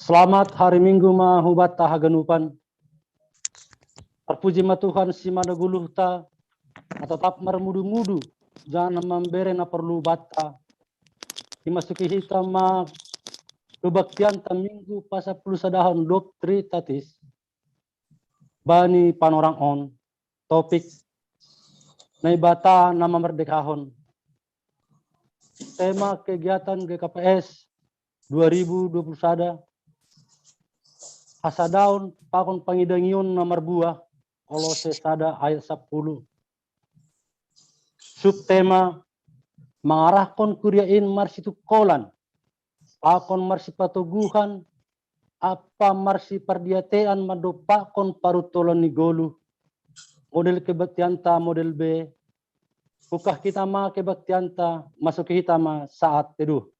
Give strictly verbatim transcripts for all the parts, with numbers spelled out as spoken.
Selamat hari Minggu ma hubata haganupan. Terpuji ma Tuhan si managuluhta, na tatap marmudu-mudu, jangan mambere na perlu bata. Imasuki hita ma kebaktianta Minggu pasapuluh sadahon dob Trinitatis. Bani panorang on, topik Naibata na mamerdekahon. Tema kegiatan G K P S dua ribu dua puluh sada, hasadaon pakon pangidangion na marbuah, Kolose sada ayat sapuluh. Subtema, mangarahkon kuria in marsitungkolan, pakon marsipatoguhan, ampa marsipardiatean mandompakkon paruntolan ni goluh, model kebaktianta model B. Buka hita ma kebaktianta, masuki hita ma saat teduh.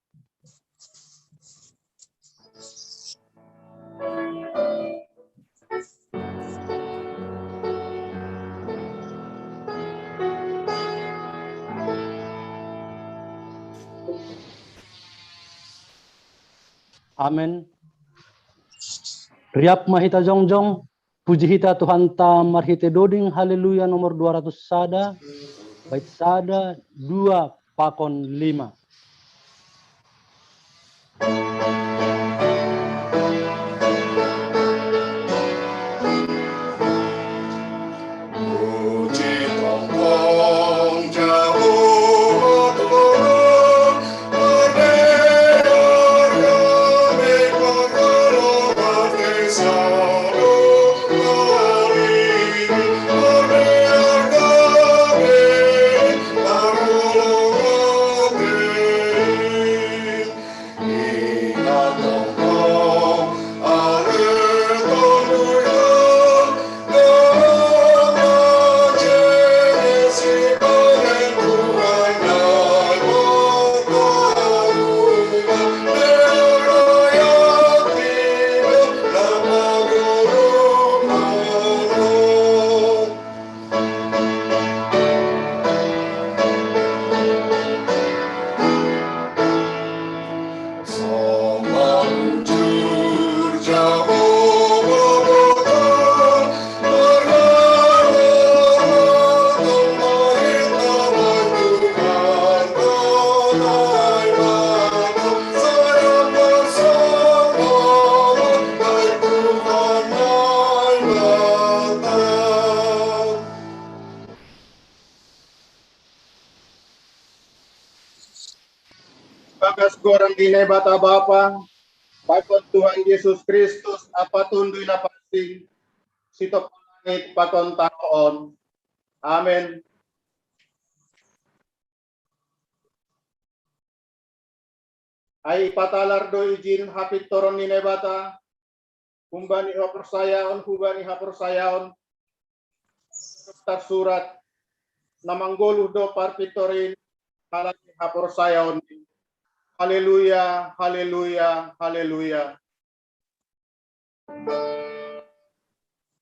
Amen. Riap ma hita jongjong, puji hita Tuhanta marhite doding Haleluya nomor dua ratus sada, bait sada, dua pakon lima. Bagas goran ni Naibata Bapa, pakon Tuhan Jesus Kristus, ampa Tonduy Na Pansing, sitopot langit pakon tano on. Amen. Ai ipatalar do ijin hapintoron ni Naibata, humbani haporsayaon, humbani haporsayaon, tarsurat, na manggoluh do parpintorin, halani haporsayaon. Haleluya, haleluya, haleluya.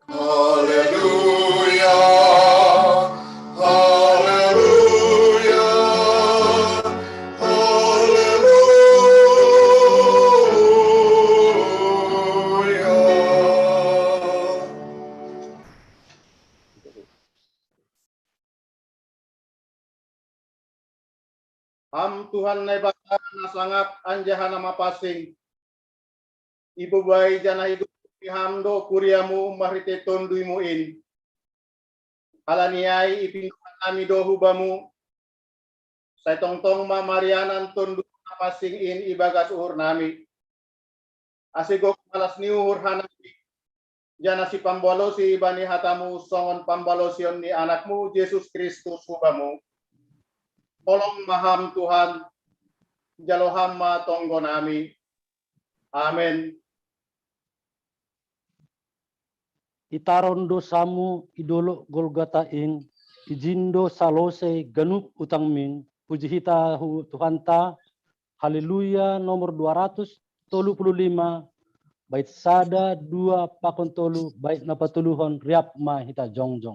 Haleluya, haleluya, haleluya. Ham Tuhan Naibata na sangap anjaha na mapansing, ibobai janah igogohi Ham do kuria-Mu marhitei Tonduy-Mu in. Halani ai ipindohan nami do hu Bamu, sai tongtong ma marianan Tonduy-Mu na pansing in ibagas uhur nami. Ase gok malas ni uhur hanami, janah sipambalosi bani hata-Mu songon pambalosion ni Anak-Mu Jesus Kristus hu Bamu. Holong ma Ham Tuhan, jalo Ham ma tonggo nami. Amen. Itaron dosa-Mu i dolok Golgata in, ijin do salosei ganup utangmin, puji hita hu Tuhanta. Haleluya nomor dua ratus tolu puluh lima, bait sada, dua pakon tolu, bait na patoluhon, riap ma hita jongjong.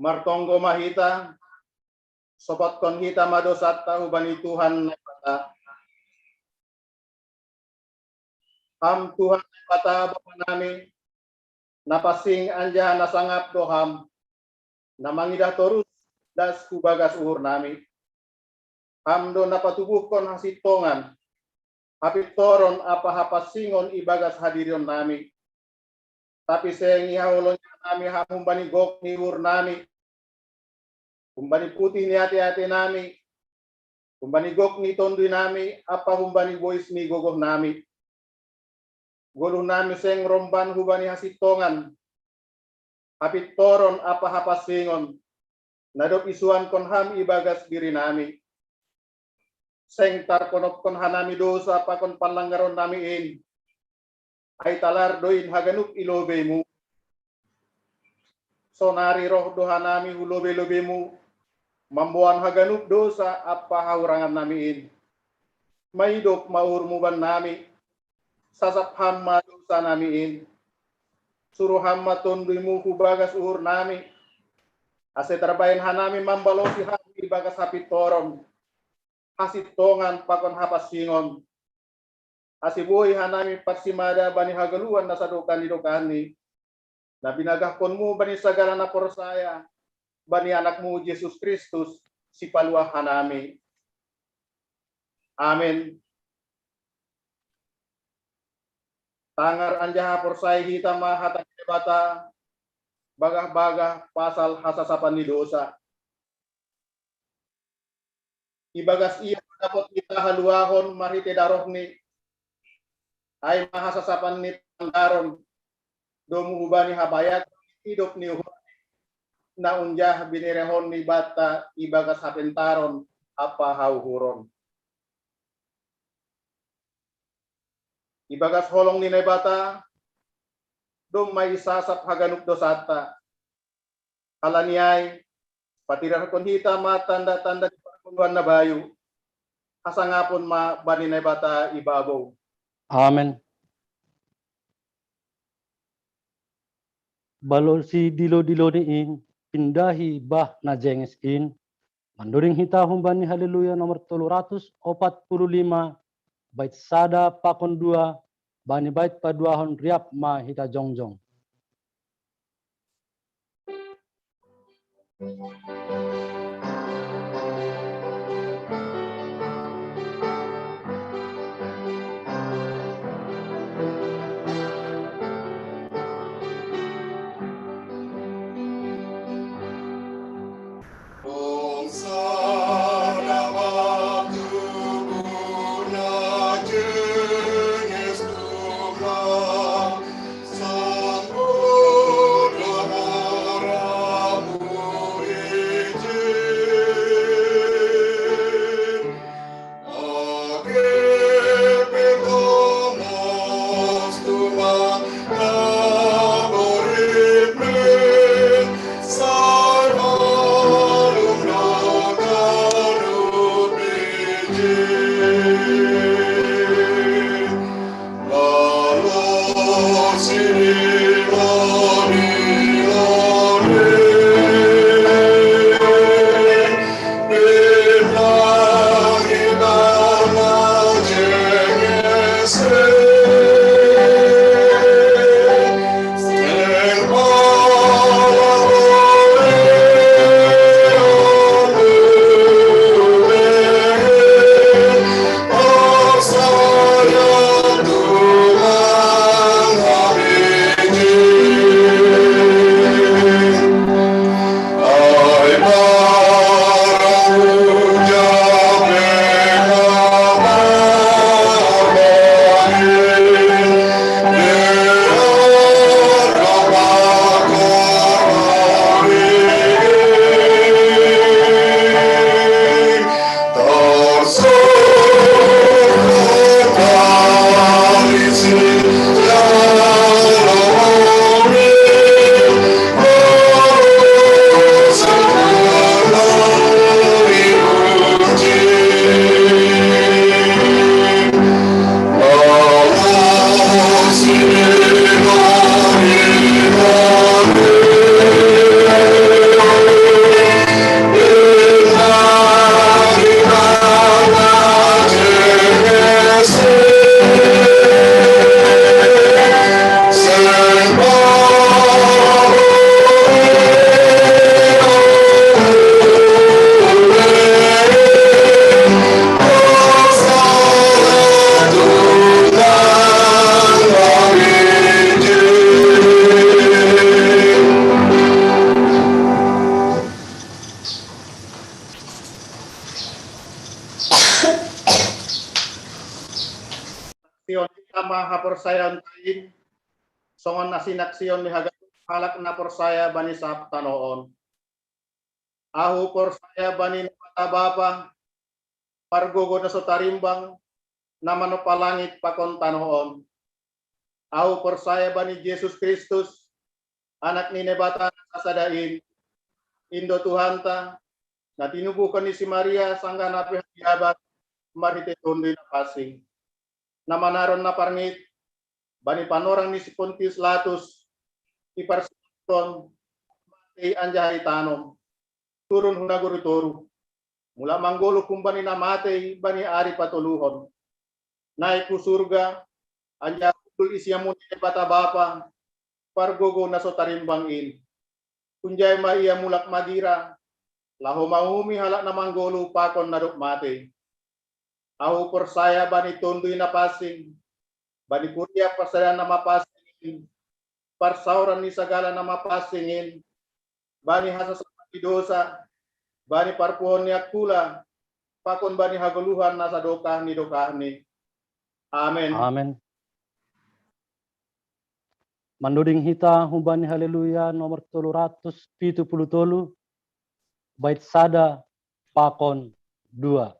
Martonggo ma hita, sopotkon hita ma dosanta hubani Tuhan Naibata. Ham Tuhan Naibata Bapa nami, na pansing anjaha na sangap do Ham, na mangidah torus das hu bagas uhur nami. Ham do na patubuhkon hasintongan, hapintoron ampa hapansingon ibagas hadirion nami. Tapi seng ihaholongi hanami Ham humbani gok ni uhur nami, humbani putih ni ate-ate nami, humbani gok ni tonduy nami ampa humbani bois ni gogoh nami. Goluh nami seng romban hubani hasintongan, hapintoron ampa hapansingon, na dob isuankon Ham ibagas diri nami. Seng tarponopkon hanami dosa pakon panlanggaron nami in, ai talar do in haganup i lobei-Mu. Sonari roh do hanami hu lobei-lobei-Mu, mamboan haganup dosa ampa hahurangan nami in. Maidop ma uhur-Mu bannami, sasap Ham ma dosa nami in. Suru Ham ma Tonduy-Mu hu bagas uhur nami, ase tarbahen hanami mambalosi Ham ibagas hapintoron, hasintongan pakon hapansingon, ase boi hanami parsimada bani hagoluhan na sadokah ni dokahni, na binagahkon-Mu bani sagala na porsaya bani Anak-Mu Jesus Kristus, Sipaluah hanami. Amen. Tangar anjaha porsaya hita ma hata ni Naibata, bagah-bagah pasal hasasapan ni dosa. Ibagas Ia dapot hita haluahon marhitei daroh-Ni, ai ma hasasapan ni pangandaron, domu hubani habayak idop ni uhur na unjah binerehon-Ni banta ibagas hapentaron ampa hauhuron. Ibagas holong ni Naibata, domma isasap haganup dosanta. Halani ai, patidarkon hita ma tanda-tanda ni parngoluan na bayu, hasangapon ma bani Naibata i babou. Amen. Balosi dilo-diloni in, pindahi bah na jenges in, mandoding hita humbani Haleluya nomor tolu ratus opat puluh lima, bait sada pakon dua, bani bait paduahon riap ma hita jongjong. haporsayaonta in, songon na sinaksion ni haganup halak na porsaya bani sab tanoh on. Ahu porsaya bani Naibata Bapa, pargogo na so tarimbang, na manompa langit pakon tanoh on. Ahu porsaya bani Jesus Kristus, Anak ni Naibata na sasada in, in do Tuhanta, na tinubuhkon ni si Maria sanggah na pinahiabar marhitei Tonduy Napansing, na manaron na parngit bani panorang ni si Pontius Latus, diparsuhon, matei anjaha ditanom, turun hu nagori toruh, mulak manggoluh humbani na matei bani ari patoluhon, naik hu surga, anjaha hundul di siamun ni Naibata Bapa, pargogo na so tarimbang in. Hunjai ma Ia mulak magira, laho manguhumi halak na manggoluh pakon na dob matei. Ahu porsaya bani Tonduy Napansing, bani kuria parsadaan na mapansing in, parsaoran ni sagala na mapansing in, bani hasasapan ni dosa, bani parpuhoon ni angkula, pakon bani hagoluhan na sadokah ni dokahni. Amen. Amen. Mandoding hita humbani Haleluya nomor tolu ratus pitu puluh tolu, bait sada pakon dua.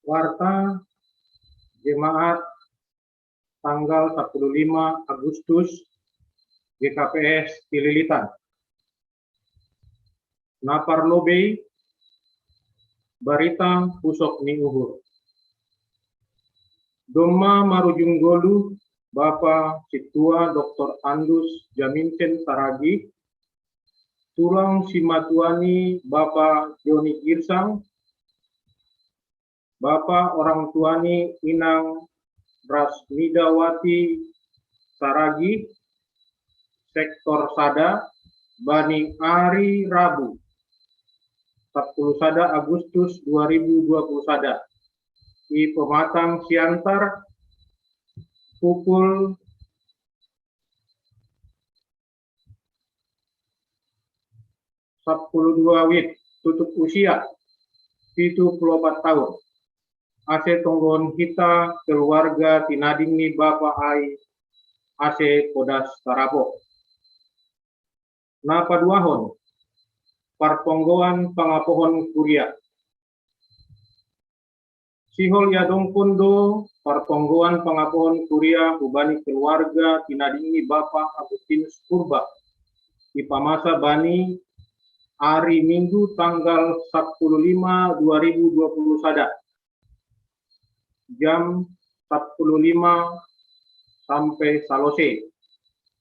Warta Jemaat tanggal sepuluh lima Agustus, G K P S Cililitan. Na parlobei, barita pusok ni uhur. Domma marujung goluh Bapa Sintua Doktor Andus Jaminten Saragih, tulang simatuani Bapa Joni Girsang, Bapa orang tuani Inang Rasmidawati Saragih, sektor sada, bani ari Rabu, sepuluh sada Agustus dua ribu dua puluh sada, di Pematang Siantar, pukul sepuluh dua wit, tutup usia pitu puluh opat tahun. Ase tonggohon hita keluarga tinading ni bapa ai, ase podas tarapok. Na paduahon, parponggoan pangapohon kuria. Sihol yadongkon do partonggoan pangapohon kuria hubani keluarga tinadingni Bapa Agustinus Purba, ipamasa bani ari Minggu tanggal sapuluh lima dua ribu dua puluh sada, jam sapuluh lima sampai salose,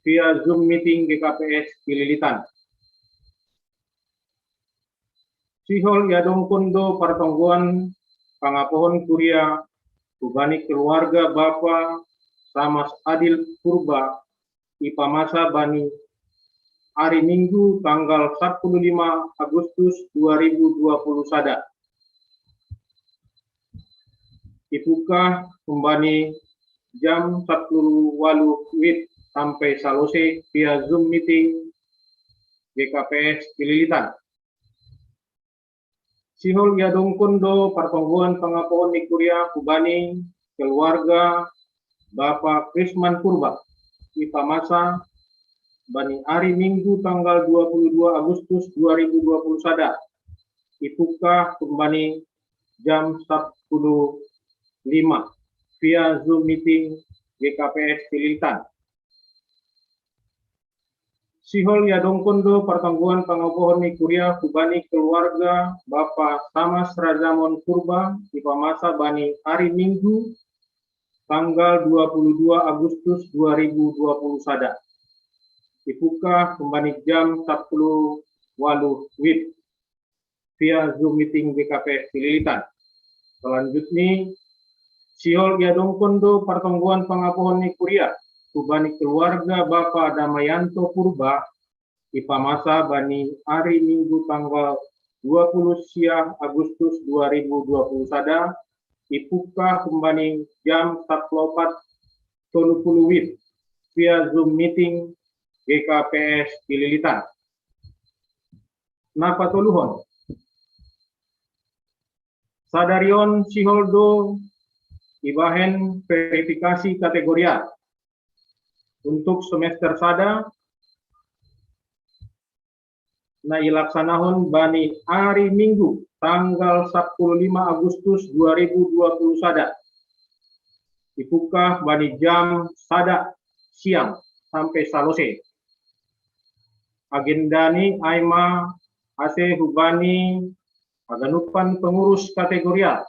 via Zoom meeting G K P S Pililitan. Sihol yadongkon do partonggoan pangapohon kuria hubani keluarga Bapa Samas Adil Purba, ipamasa bani ari Minggu tanggal sapuluh lima Agustus dua ribu dua puluh sada. Ipuka humbani jam sapuluh walu wib sampai salose via Zoom meeting G K P S Pililitan. Sihol yadongkon do partonggoan pangapohon ni kuria hubani keluarga Bapa Krisman Purba, ipamasa bani ari Minggu tanggal dua puluh dua Agustus dua ribu dua puluh sada, ipuka humbani jam sapuluh lima via Zoom meeting G K P S Pililitan. Sihol yadongkon do partonggoan pangapohon ni kuria hubani keluarga Bapa Samas Razamon Purba, ipamasa bani ari Minggu tanggal dua puluh dua Agustus dua ribu dua puluh sada, ipuka humbani jam sapuluh walu wib via Zoom meeting G K P S Pililitan. Selanjutnya, sihol yadongkon do partonggoan pangapohon ni kuria hubani keluarga Bapa Damayanto Purba, ipamasa bani ari Minggu tanggal dua puluh sia Agustus dua ribu dua puluh sada, ipuka humbani jam sapuluh opat tolu puluh wib via Zoom meeting G K P S Pililitan. Napatoluhon, sadari on sihol do ibahen verifikasi kategorial untuk semester sada na ilaksanahon bani ari Minggu tanggal sapuluh lima Agustus dua ribu dua puluh sada, ipuka bani jam sada siang sampai salose. Agendani ai ma ase hubani haganupan pengurus kategorial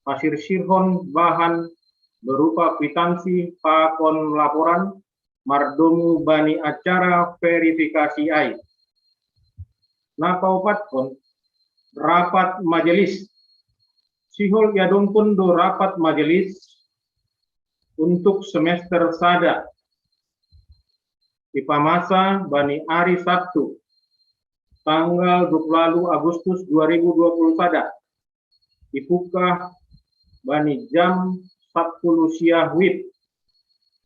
pasirsirhon bahan berupa kwitansi pakon laporan mardomu bani acara verifikasi ai. Napaopatkon, rapat majelis. Sihol yadongkon do rapat majelis untuk semester sada, ipamasa bani ari Sabtu tanggal dua puluh walu Agustus dua ribu dua puluh sada, ipuka bani jam sapuluh sia wib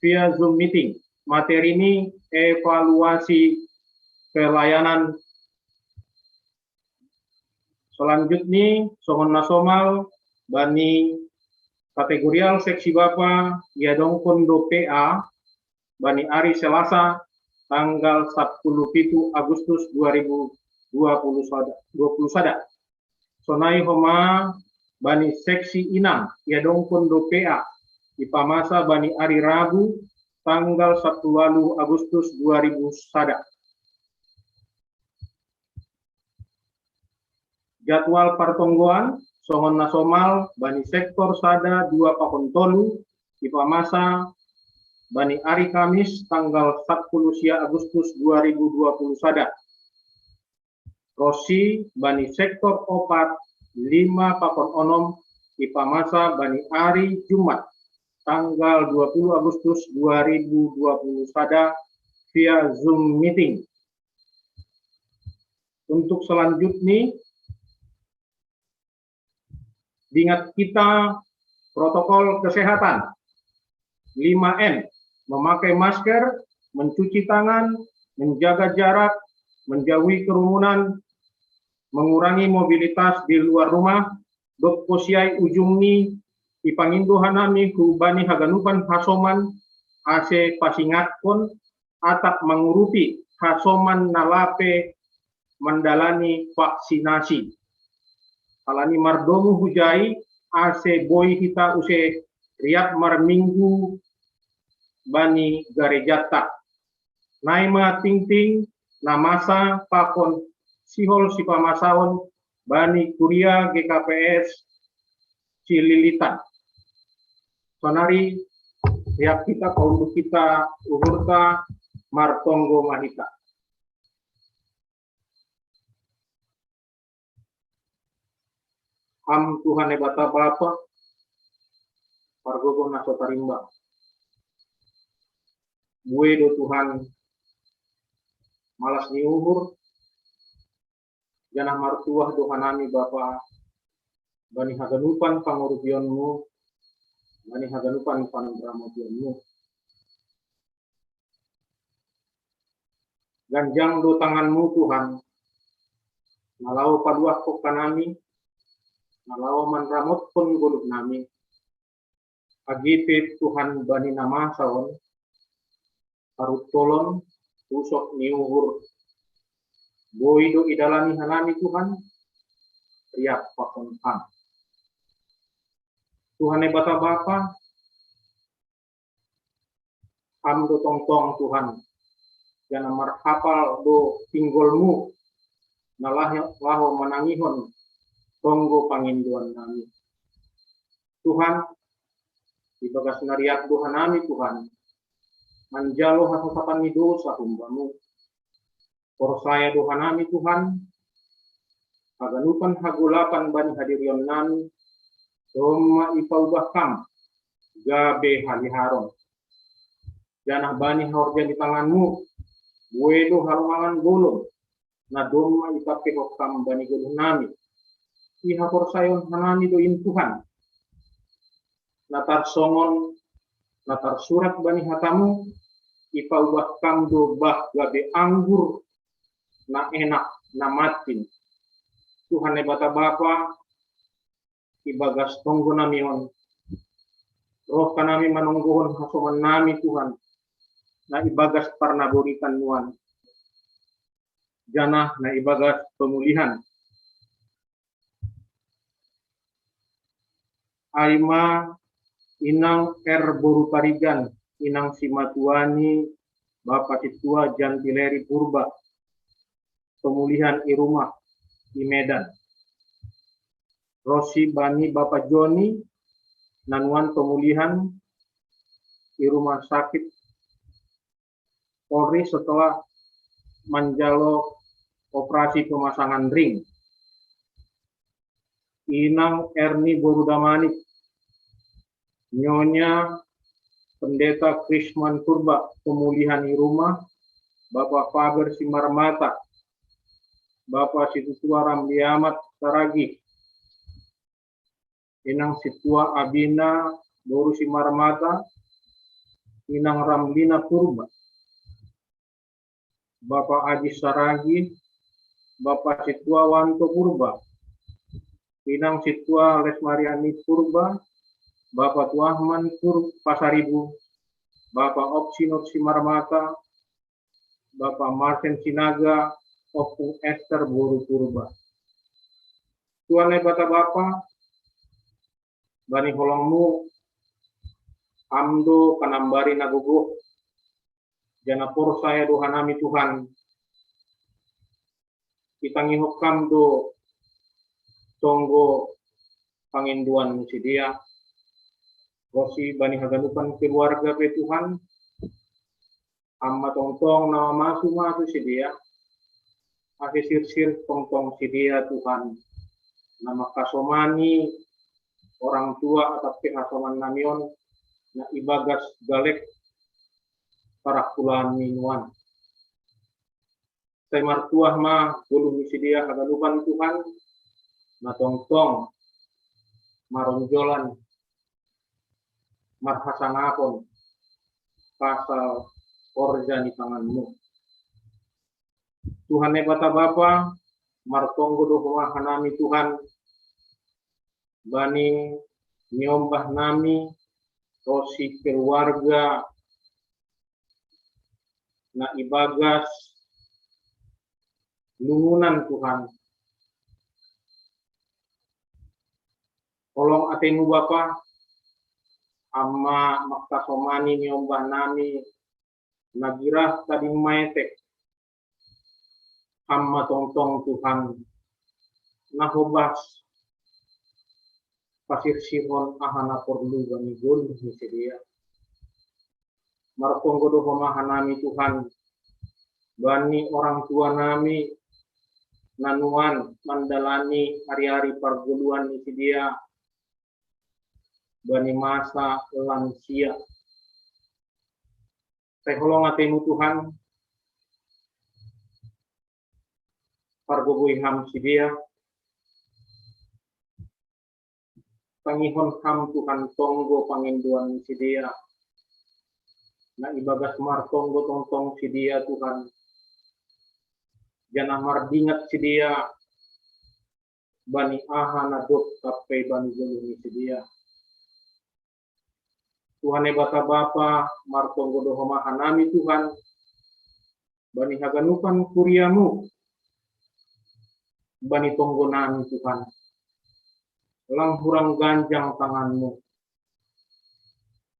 via Zoom meeting. Materi ni evaluasi pelayanan. Selanjutnya, songon na somal bani kategorial seksi Bapa yadongkon do P A bani ari Selasa tanggal sapuluh pitu Agustus dua ribu dua puluh sada. Sonai homa bani seksi inang yadongkon do P A, ipamasa bani ari Rabu tanggal sapuluh walu Agustus dua ribu sada. Jadwal partonggoan songon na somal bani sektor sada dua pakon tolu, ipamasa bani ari Kamis tanggal sapuluh sia Agustus dua ribu dua puluh sada. Ro si bani sektor opat lima pakon onom, ipamasa bani ari Jumat tanggal dua puluh Agustus dua ribu dua puluh sada via Zoom meeting. Untuk selanjutnya, diingat kita protokol kesehatan lima M, memakai masker, mencuci tangan, menjaga jarak, menjauhi kerumunan, mengurangi mobilitas di luar rumah. Dob husiai ujungni, ipangindo hanami hubani haganupan hasoman ase pasingatkon atap mangurupi hasoman na lape mandalani vaksinasi. Alani mardomu hujai, ase boi hita use riap marminggu bani garejata. Nai ma tingting na masa pakon sihol sipamasaon bani kuria G K P S Cililitan. Sonari riap hita paunduk hita uhurta, martonggo ma hita. Ham Tuhan Naibata Bapa, pargogoh na so tarimbang. Bue do Tuhan malas ni uhur, janah martuah do hanami Bapa, bani haganupan pangurupionmu, bani haganupan panramotionmu. Ganjang do tanganmu Tuhan, na laho paluahkon hanami, na laho manramotkon goluhnami. Age pe Tuhan bani na masa on, paruntolon, pusok ni uhur, boi do idalani hanami Tuhan, riap pakon Ham. Tuhan Naibata Bapa, Ham do tongtong Tuhan, janah marhapal do pinggolmu, na laho, laho manangihon tonggo pangindoannami. Tuhan, ibagas na riap do hanami Tuhan, manjalo hasosapan ni dosa humbamu. Porsaya do hanami Tuhan, haganupan hagolapan bani hadirionnami, domma ipaubah Ham gabe haliharon. Janah bani hahorjaan ni tanganmu, bue do halongangan bolon, na domma ipakeihon Ham bani goluhnami. Ihaporsayaon hanami do in Tuhan, na tarsongon na tarsurat bani hatamu, ipaubah Ham do bah gabe anggur na enak, na matin. Tuhan Naibata Bapa, ibagas tonggonami on, roh hanami manonggohon hasomannami Tuhan, na ibagas parnaboritan nuan, janah na ibagas pemulihan. Ai ma inang R boru Tarigan, inang simatuani Bapa Sintua Jantileri Purba, pemulihan i rumah i Medan. Ro si bani Bapa Joni, na nuan pemulihan i rumah sakit Polri setelah manjalo operasi pemasangan ring. Inang Erni boru Damanik, Nyonya Pendeta Krisman Purba, pemulihan i rumah, Bapa Faber Simarmata, Bapa Sintua Ramliamat Saragih, Inang Sintua Abina boru Simarmata, Inang Ramlina Purba, Bapa Aji Saragih, Bapa Sintua Wanto Purba, Inang Sintua Lesmariani Purba, Bapa Tuahman Pur Pasaribu, Bapa Opsinur Simarmata, Bapa Martin Sinaga, Ompung Ester boru Purba. Tuhan Naibata Bapa, bani holongmu Ham do panambari na gogoh, janah porsaya do hanami Tuhan, itangihon Ham do tonggo pangindoan ni sidea, ro si bani haganupan keluarga pe Tuhan, Ham ma tongtong na mamasu-masu sidea, ase sirsir tongtong sidea Tuhan, na mangkasomani orang tua atap pe hasomannami on, na ibagas galek parangkulan ni nuan. Sai martuah ma goluh ni sidea haganupan Tuhan, na tongtong maronjolan marhasangapon pasal horja ni tanganmu. Tuhan Naibata Bapa, martonggo do homa hanami Tuhan, bani niombahnami ro si keluarga na ibagas lungunan Tuhan. Holong atemu Bapa, Ham ma mangkasomani niombah nami na girah tading maetek. Ham ma tongtong Tuhan, na hobas pasirsirhon aha na porlu bani goluh ni sidea. Martonggo do Ho ma hanami Tuhan, bani orang tua nami na nuan mandalani ari-ari pargoluhan ni sidea, bani masa lansia. Sai holong atemu Tuhan, pargogoi Ham sidea, tangihon Ham Tuhan tonggo pangindoan ni sidea, na ibagas martonggo tongtong sidea Tuhan, janah mardingat sidea bani aha na dob sampe bani goluh ni sidea. Tuhan Naibata Bapa, martonggo do Ho ma hanami Tuhan, bani haganupan kuria-Mu, bani tonggo nami Tuhan. Lang hurang ganjang tangan-Mu.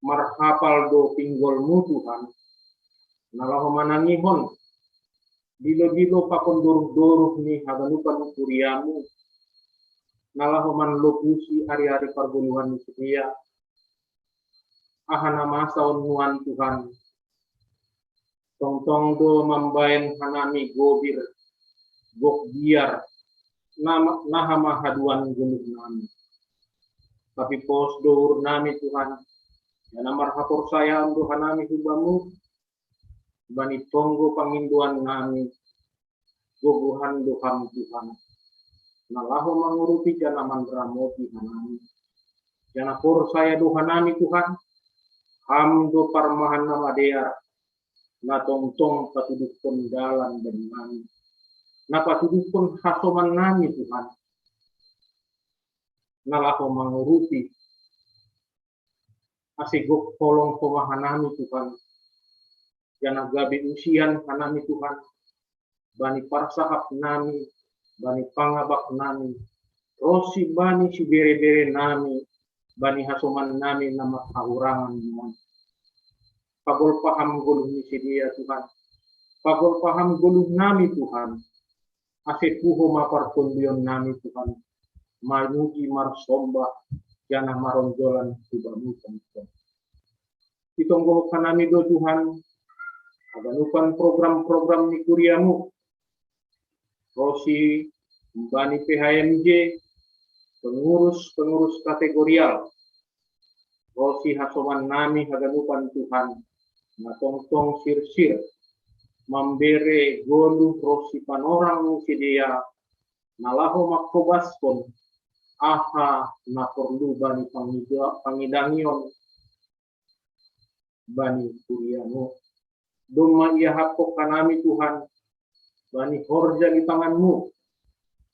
Marhapal do pinggol-Mu Tuhan, na laho manangihon dilo-dilo pakon doruh-doruh ni haganupan kuria-Mu, na laho manlopusi ari-ari pargoluhan ni sidea. Aha na masa on nuan Tuhan, tongtong do mambahen hanami gobir, gok biar, na ma-, na hamahaduan goluh nami. Tapi pos do uhur nami Tuhan, janah marhaporsayaon do hanami hu Bamu, bani tonggo pangindoan nami, gogohan do Ham Tuhan, na laho mangurupi janah manramoti hanami. Janah porsaya do hanami Tuhan, Ham do parmahan na madear, na tongtong patuduhkon dalan bani nami, na patuduhkon hasoman nami Tuhan, na laho mangurupi. Ase gok holong Ho ma hanami Tuhan, janah gabe usian hanami Tuhan, bani parsahap nami, bani pangabak nami, ronsi bani sibere-bere nami, bani hasoman nami na marhahurangan nami. Pagolpa Ham goluh ni sidea Tuhan, pagolpa Ham goluh nami Tuhan, ase puho ma partondion nami Tuhan, mamuji marsombah, janah maronjolan hu Bamu tongtong. Itonggohon hanami do Tuhan, haganupan program-program ni kuria-Mu, ronsi bani P H M J, pengurus-pengurus kategorial, ronsi hasoman nami haganupan Tuhan, na tongtong sirsir, mambere goluh ronsi panorang ni sidea, na laho manghobaskon aha na porlu bani pangida-, pangidangion bani kuria-Mu. Domma iahaphon hanami Tuhan, bani horja ni tangan-Mu,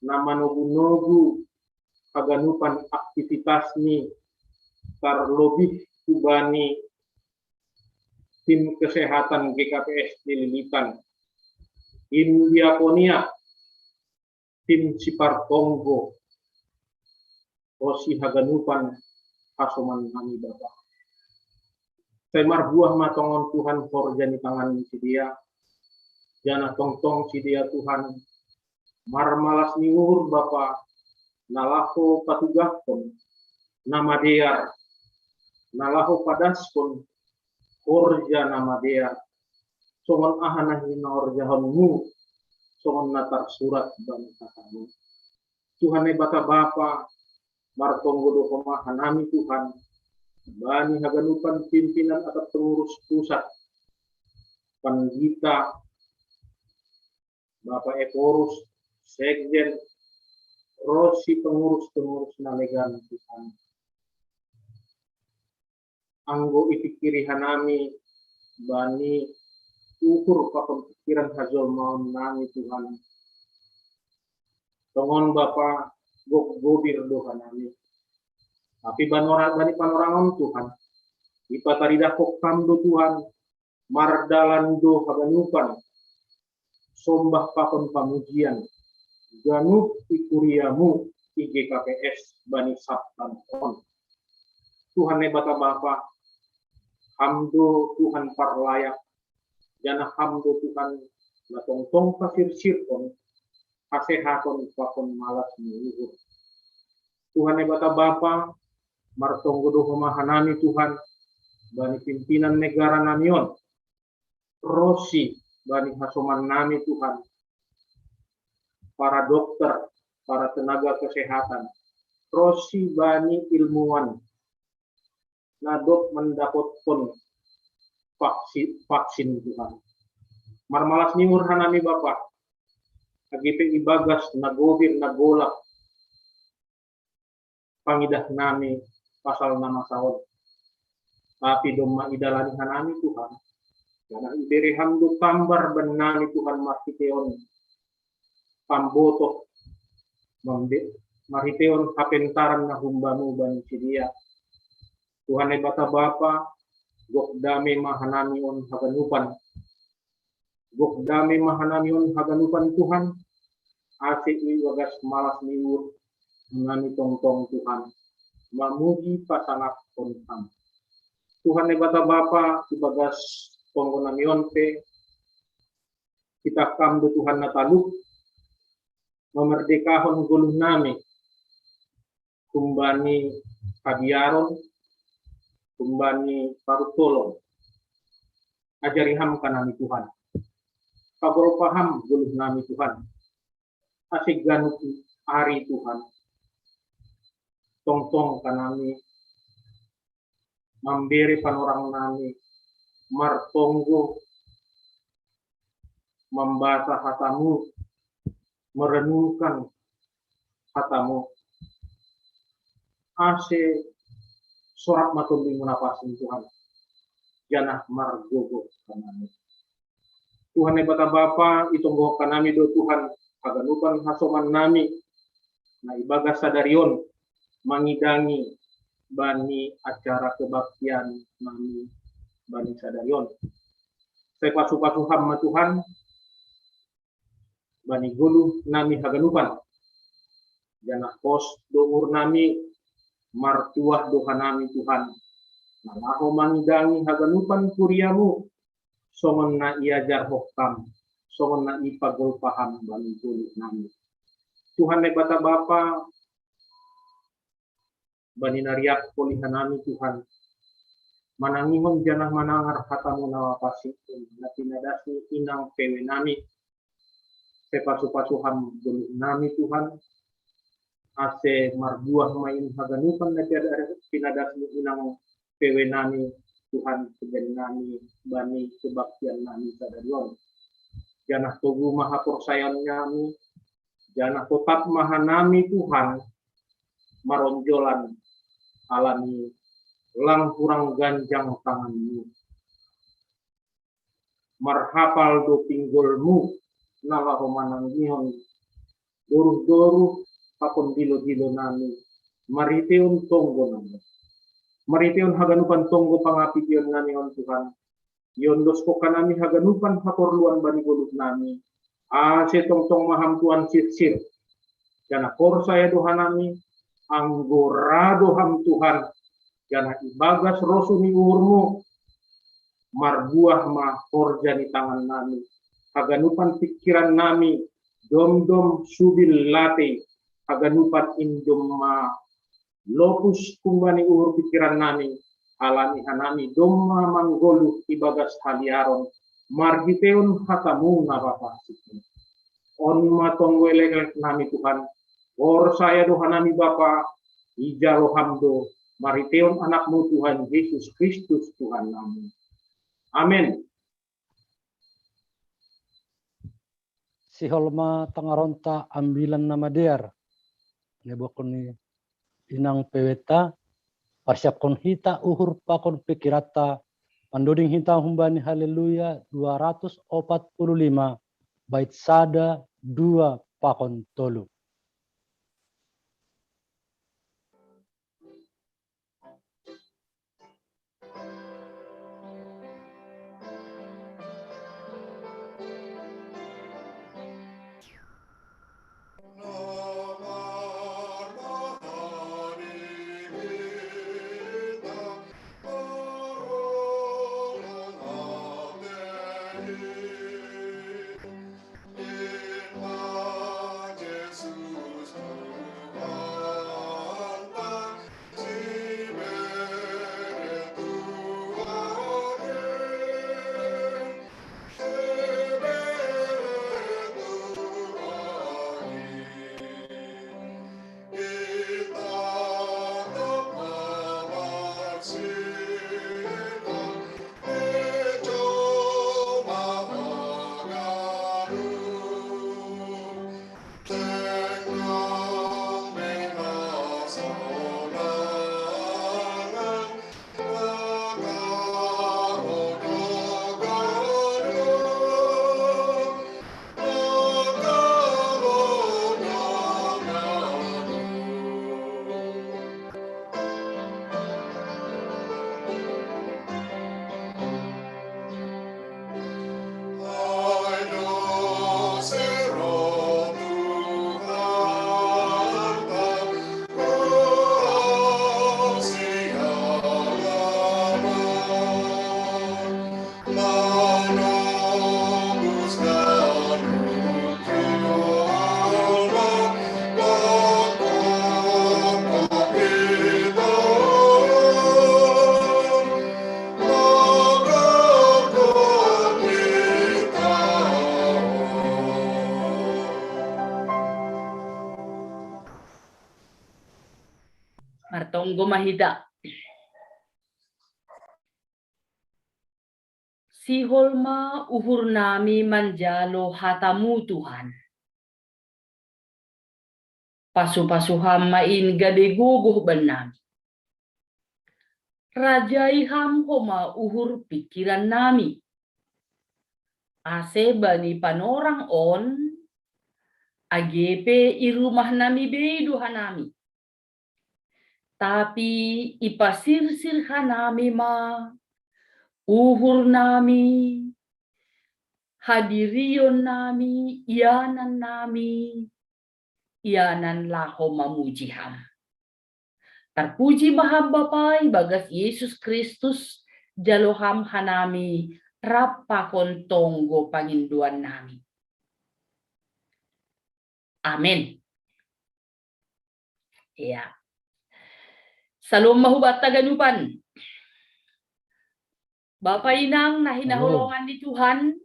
na manogu-nogu haganupan aktivitas ni, tarlobih hu bani tim kesehatan G K P S di Lilitan, tim diakonia, tim sipartonggo, ronsi haganupan hasoman nami Bapa. Sai marbuah ma tongon Tuhan horja ni tangan ni sidea, janah tongtong sidea Tuhan, marmalas ni uhur Bapa, na laho patugahkon na madear, na laho padaskon horja na madear, songon aha na hinahorjahon-Mu, songon na tarsurat bani hata-Mu. Tuhan Naibata Bapa, martonggo do Ho ma hanami Tuhan, bani haganupan pimpinan atap pengurus pusat, Pandita, Bapa Ephorus, Sekjen, ronsi pengurus-pengurus na legan Tuhan. Anggo ipingkiri hanami bani uhur pakon pingkiran hajolmaon nami Tuhan, tongon Bapa gok gobir do hanami. Tapi banora-, bani panorangon Tuhan, ipataridahkon Ham do Tuhan, mardalan do haganupan sombah pakon pamujian, ganup di kuria-Mu, I G K P S bani Sabtan on. Tuhan Naibata Bapa, Ham do Tuhan parlayak, janah Ham do Tuhan na tongtong pasirsirkon hasehaton pakon malas ni uhur. Tuhan Naibata Bapa, martonggo do Ho ma hanami Tuhan, bani pimpinan negara nami on, ronsi bani hasoman nami Tuhan, para dokter, para tenaga kesehatan, ronsi bani ilmuwan na dob mandapotkon vaksin, vaksin Tuhan. Marmalas ni uhur hanami Bapa, age pe ibagas na gobir na golap pangidah nami pasal na masa on. Tapi domma idalani hanami Tuhan, janah ibere Ham do tambar bannami Tuhan marhiteion pambotoh, marhiteion hapentaran na humbamu bani sidea. Tuhan Naibata Bapa, gok dame ma hanami on haganupan. Gok dame ma hanami on haganupan Tuhan, ase ibagas malas ni uhur hanami tongtong Tuhan, mamuji pasangapkon Ham. Tuhan Naibata Bapa, ibagas tonggo nami on pe, titah Ham do Tuhan na talup, mamardekahon goluh nami, humbani habiaron, humbani parutolon. Ajari Ham hanami Tuhan. Pagolpa Ham goluh nami Tuhan. Ase ganup ari Tuhan, tongtong hanami mambere panorang nami martonggo, mambasa hata-Mu, merenungkan hata-Mu. Ase sorap ma Tonduy-Mu na pansing Tuhan, janah margogoh hanami. Tuhan Naibata Bapa, itonggohon hanami do Tuhan haganupan hasoman nami na ibagas sadari on mangidangi bani acara kebaktian nami bani sadari on. Sai pasu-pasu Ham ma Tuhan bani goluh nami haganupan. Janah pos do uhur nami, martuah do hanami Tuhan, na laho mangidangi haganupan kuria-Mu, songon na iajarhon Ham, songon na ipagolpa Ham bani goluh nami. Tuhan Naibata Bapa, bani na riap holi hanami Tuhan, manangihon janah manangar hata-Mu na mapansing, na pinadas ni inang P W nami, sai pasu-pasu Ham goluh nami Tuhan, ase marbuah ma in haganupan na pinadas ni inang P W nami Tuhan, pegari nami bani kebaktian nami sadari on. Janah togu ma haporsayaon nami, janah totap ma hanami Tuhan maronjolan, alani lang hurang ganjang tangan-Mu. Marhapal do pinggol-Mu na laho manangihon doruh-doruh pakon dilo-dilo nami, marhiteion tonggo nami, marhiteion haganupan tonggo pangapiteon nami on Tuhan, iondoskon hanami haganupan haporluan bani goluh nami, ase tongtong ma Ham Tuhan sirsir. Janah porsaya do hanami, anggo ra do Ham Tuhan, janah ibagas rosu ni uhur-Mu, marbuah ma horja ni tangan nami, haganupan pingkiran nami domdom subil latei, haganupan in domma lopus humbani uhur pingkiran nami, alani hanami domma manggoluh ibagas haliaron, marhiteion hata-Mu na mapansing. On ma tonggo elekelek nami Tuhan, porsaya do hanami Bapa, ijalo Ham do, marhiteion Anak-Mu Tuhan Jesus Kristus Tuhan nami. Amen. Sihol ma tangaronta ambilan na madear. Nebohon ni inang P W-ta, parsiapkon hita uhur pakon pingkiranta, mandoding hita humbani Haleluya dua ratus opat puluh lima, bait sada, dua, pakon tolu. Tonggo ma hita. Sihol ma uhur nami manjalo hatamu, Tuhan. Pasu-pasu ham ma in gabe gogoh bannami. Rajai ham homa uhur pikiran nami. Ase bani panorang on, age pe i rumah nami bei do hanami. Tapi ipasirsir hanami ma uhur nami, hadirion nami, ianan nami, ianan laho mamuji ham. Tarpuji ma ham Bapa, ibagas Yesus Kristus, jalo ham hanami rap pakon tonggo pangindoan nami. Amen. Ya. Salom ma hubanta ganupan. Bapa inang na hinaholongan ni Tuhan,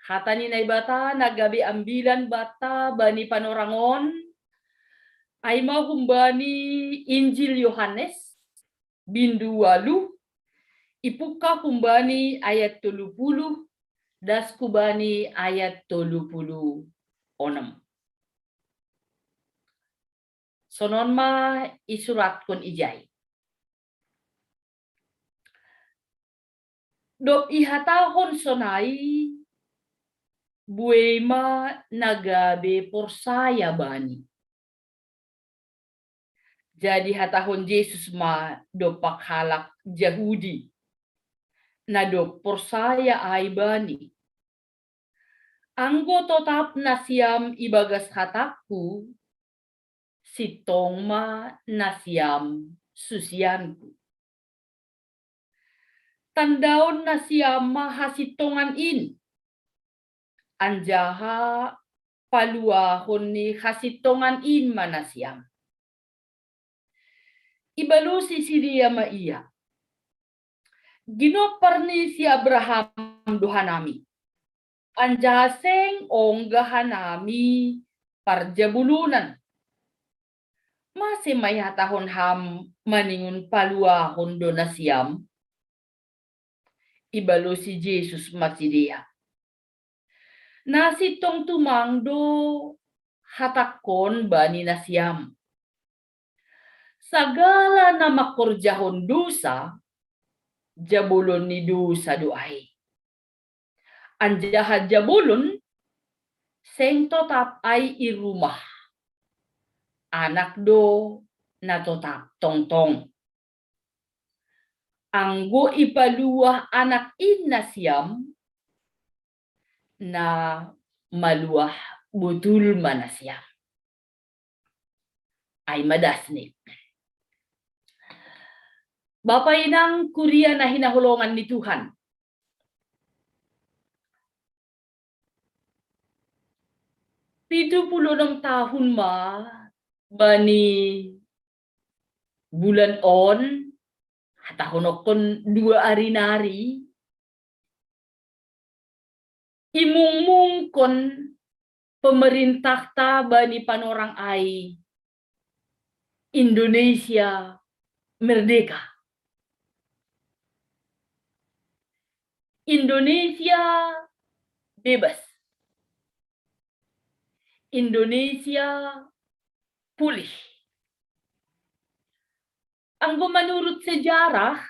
hata ni Naibata na gabe ambilan banta bani panorang on, ai ma humbani Injil Yohanes, bindu ualu, ipungka humbani ayat tolu puluh, das hubani ayat tolu puluh onom. Sonon ma isuratkon ijai. Dob ihatahon sonai, buei ma na gabe porsaya bani. Jadi hatahon Jesus ma dompak halak Jahudi, na dob porsaya ai bani: Anggo totap nasiam ibagas hatangku, sintong ma nasiam susianku. Tandaon nasiam ma hasintongan in, anjaha paluahon ni hasintongan in ma nasiam. Ibalosi sidea ma ia: Ginompar ni si Abraham do hanami, anjaha seng ongga hanami parjabolonan. Mase ma ihatahon ham maningon paluahon do nasiam? Ibalosi Jesus ma sidea: Na sintong tumang do hatangkon bani nasiam: Sagala na mangkorjahon dousa, jabolon ni dousa do ai. Anjaha jabolon seng totap ai i rumah. Anak do na totap tongtong. Anggo ipaluah Anak in nasiam, na maluah botul ma nasiam. Ai ma dasni. Bapa inang kuria na hinaholongan ni Tuhan. Pitu puluh onom tahun ma bani bulan on, hatahononkon dua ari nari, imungmungkon pemerintahta bani panorang ai Indonesia merdeka. Indonesia bebas. Indonesia pulih. Anggo manurut sejarah,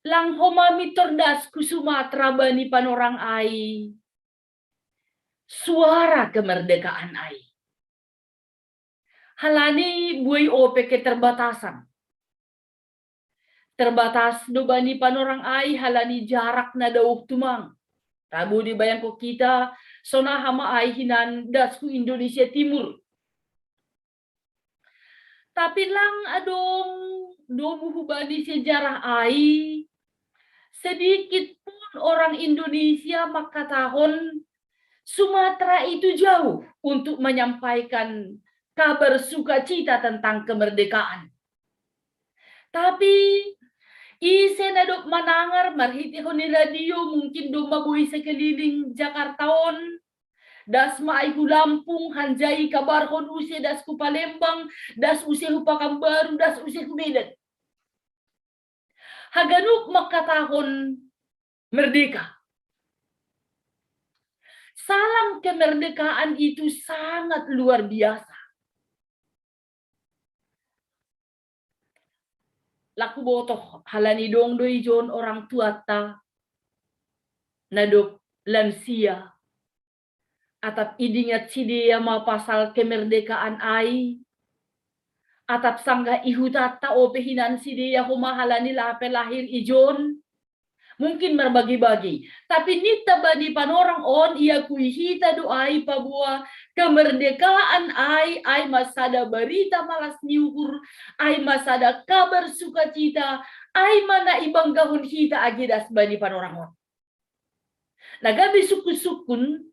lang homa mintor das hu Sumatra bani panorang ai suara kemerdekaan ai. Halani buei ope keterbatasan. Terbatas do bani panorang ai halani jarak na daoh tumang. Tabo dibayangkon hita, sonaha ma ai hinan das hu Indonesia Timur. Tapi lang adong domu hubani sejarah ai, sedikit pun orang Indonesia mangkatahon Sumatera itu jauh untuk menyampaikan kabar sukacita tentang kemerdekaan. Tapi ise na dob manangar marhitehon ni radio, mungkin domma boi sekeliling Jakarta on, Das ma ai hu Lampung, hanjai kabarhon use das hu Palembang, das use hu Pakanbaru, das use hu Medan. Haganup mangkatahon merdeka. Salam kemerdekaan itu sangat luar biasa. Laku botoh halani dong do ijon orang tuata na dob lansia, atap idingat sidea ma pasal kemerdekaan ai, atap sanggah ihutanta ope hinan sidea homa halani lape lahir ijon. Mungkin marbagi-bagi, tapi ninta bani panorang on iakui hita do ai paboa kemerdekaan ai, ai ma sada barita malas ni uhur, ai ma sada kabar sukacita, ai ma na ibanggahon hita age das bani panorang on. Na gabe sukun-sukun,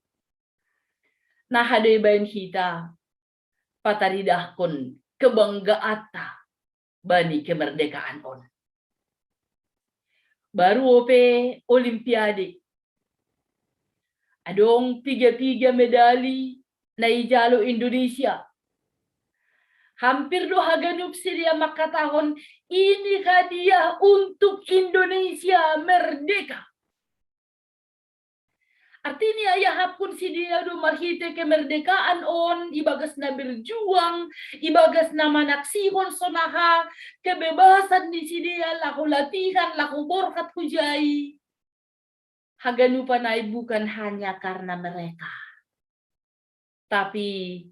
na hado ibaen hita pataridahkon kebanggaanta bani kemerdekaan on. Baru ope Olimpiade, adong piga-piga medali na ijalo Indonesia. Hampir do haganup sidea mangkatahon, ini hadiah untuk Indonesia merdeka. Artini ai iahapkon sidea do marhite kemerdekaan on, ibagas na berjuang, ibagas na manaksihon sonaha kebebasan ni sidea laho latihan, laho borhat hujai. Haganupan ai bukan hanya karena mereka, tapi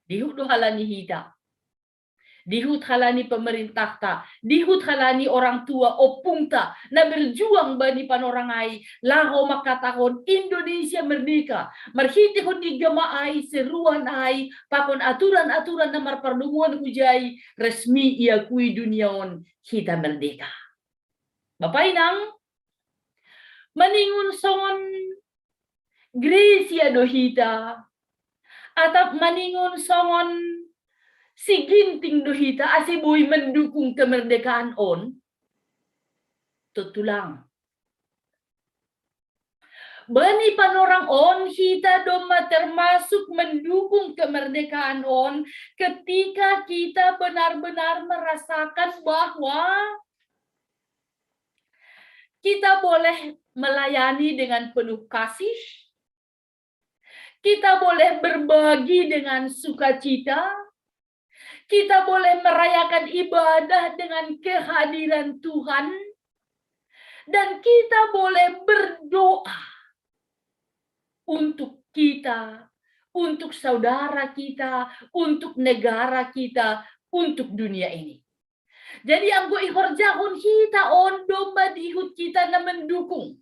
dihut do halani hita, dihut halani pemerintahta, dihut halani orang tua ompungta na berjuang bani panorang ai, laho mangkatahon Indonesia merdeka. Marhitehon ni gama ai, seruan ai, pakon aturan-aturan na marpardomuan hujai, resmi iakui dunia on hita merdeka. Bapa inang, maningon songon Gresia do hita, atap maningon songon si Ginting do hita ase boi mendukung kemerdekaan on? Tontu lang. Bani panorang on hita domma termasuk mendukung kemerdekaan on ketika kita benar-benar merasakan bahwa kita boleh melayani dengan penuh kasih, kita boleh berbagi dengan sukacita, kita boleh merayakan ibadah dengan kehadiran Tuhan, dan kita boleh berdoa untuk kita, untuk saudara kita, untuk negara kita, untuk dunia ini. Jadi anggo ihorjahon hita on domma dihut hita na mendukung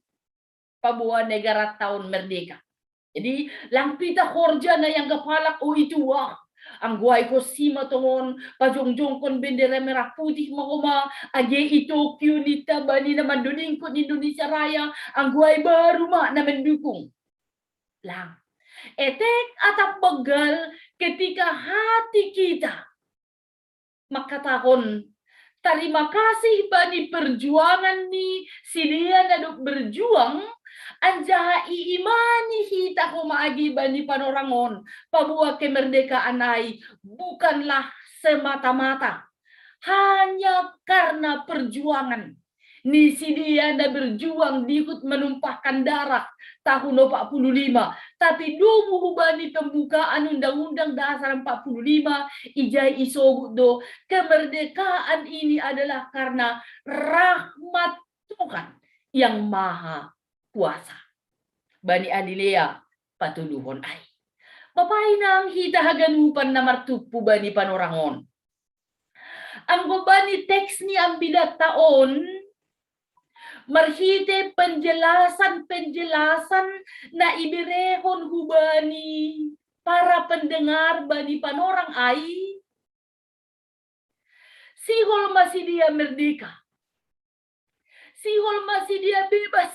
paboa negaranta on merdeka. Jadi lang pita horja na ianggap halak, o itu wah, anggo ai konsi ma tongon pajongjongkon bendera merah putih ma homa age i Tokyo ninta bani na mandodingkon Indonesia Raya, anggo ai baru ma na mendukung. Lang. Etek atap begal ketika hati kita mangkatahon tarima kasih bani perjuangan ni sidea na dob berjuang, anjaha iimani hita homa age bani panorang on, paboa kemerdekaan ai bukanlah semata-mata hanya karena perjuangan ni sidea na berjuang dihut menumpahkan darah tahun opat puluh lima, tapi domu hubani pembukaan Undang-Undang Dasar empat puluh lima, ijai isobut do, kemerdekaan ini adalah karena rahmat Tuhan yang Maha Kuasa. Bani Galilea patoluhon ai. Bapa inang, hita haganupan na martumpu bani panorang on, anggo bani teks ni ambilanta on, marhite penjelasan-penjelasan na iberehon hubani para pendengar bani panorang ai, sihol ma sidea merdeka, sihol ma sidea bebas,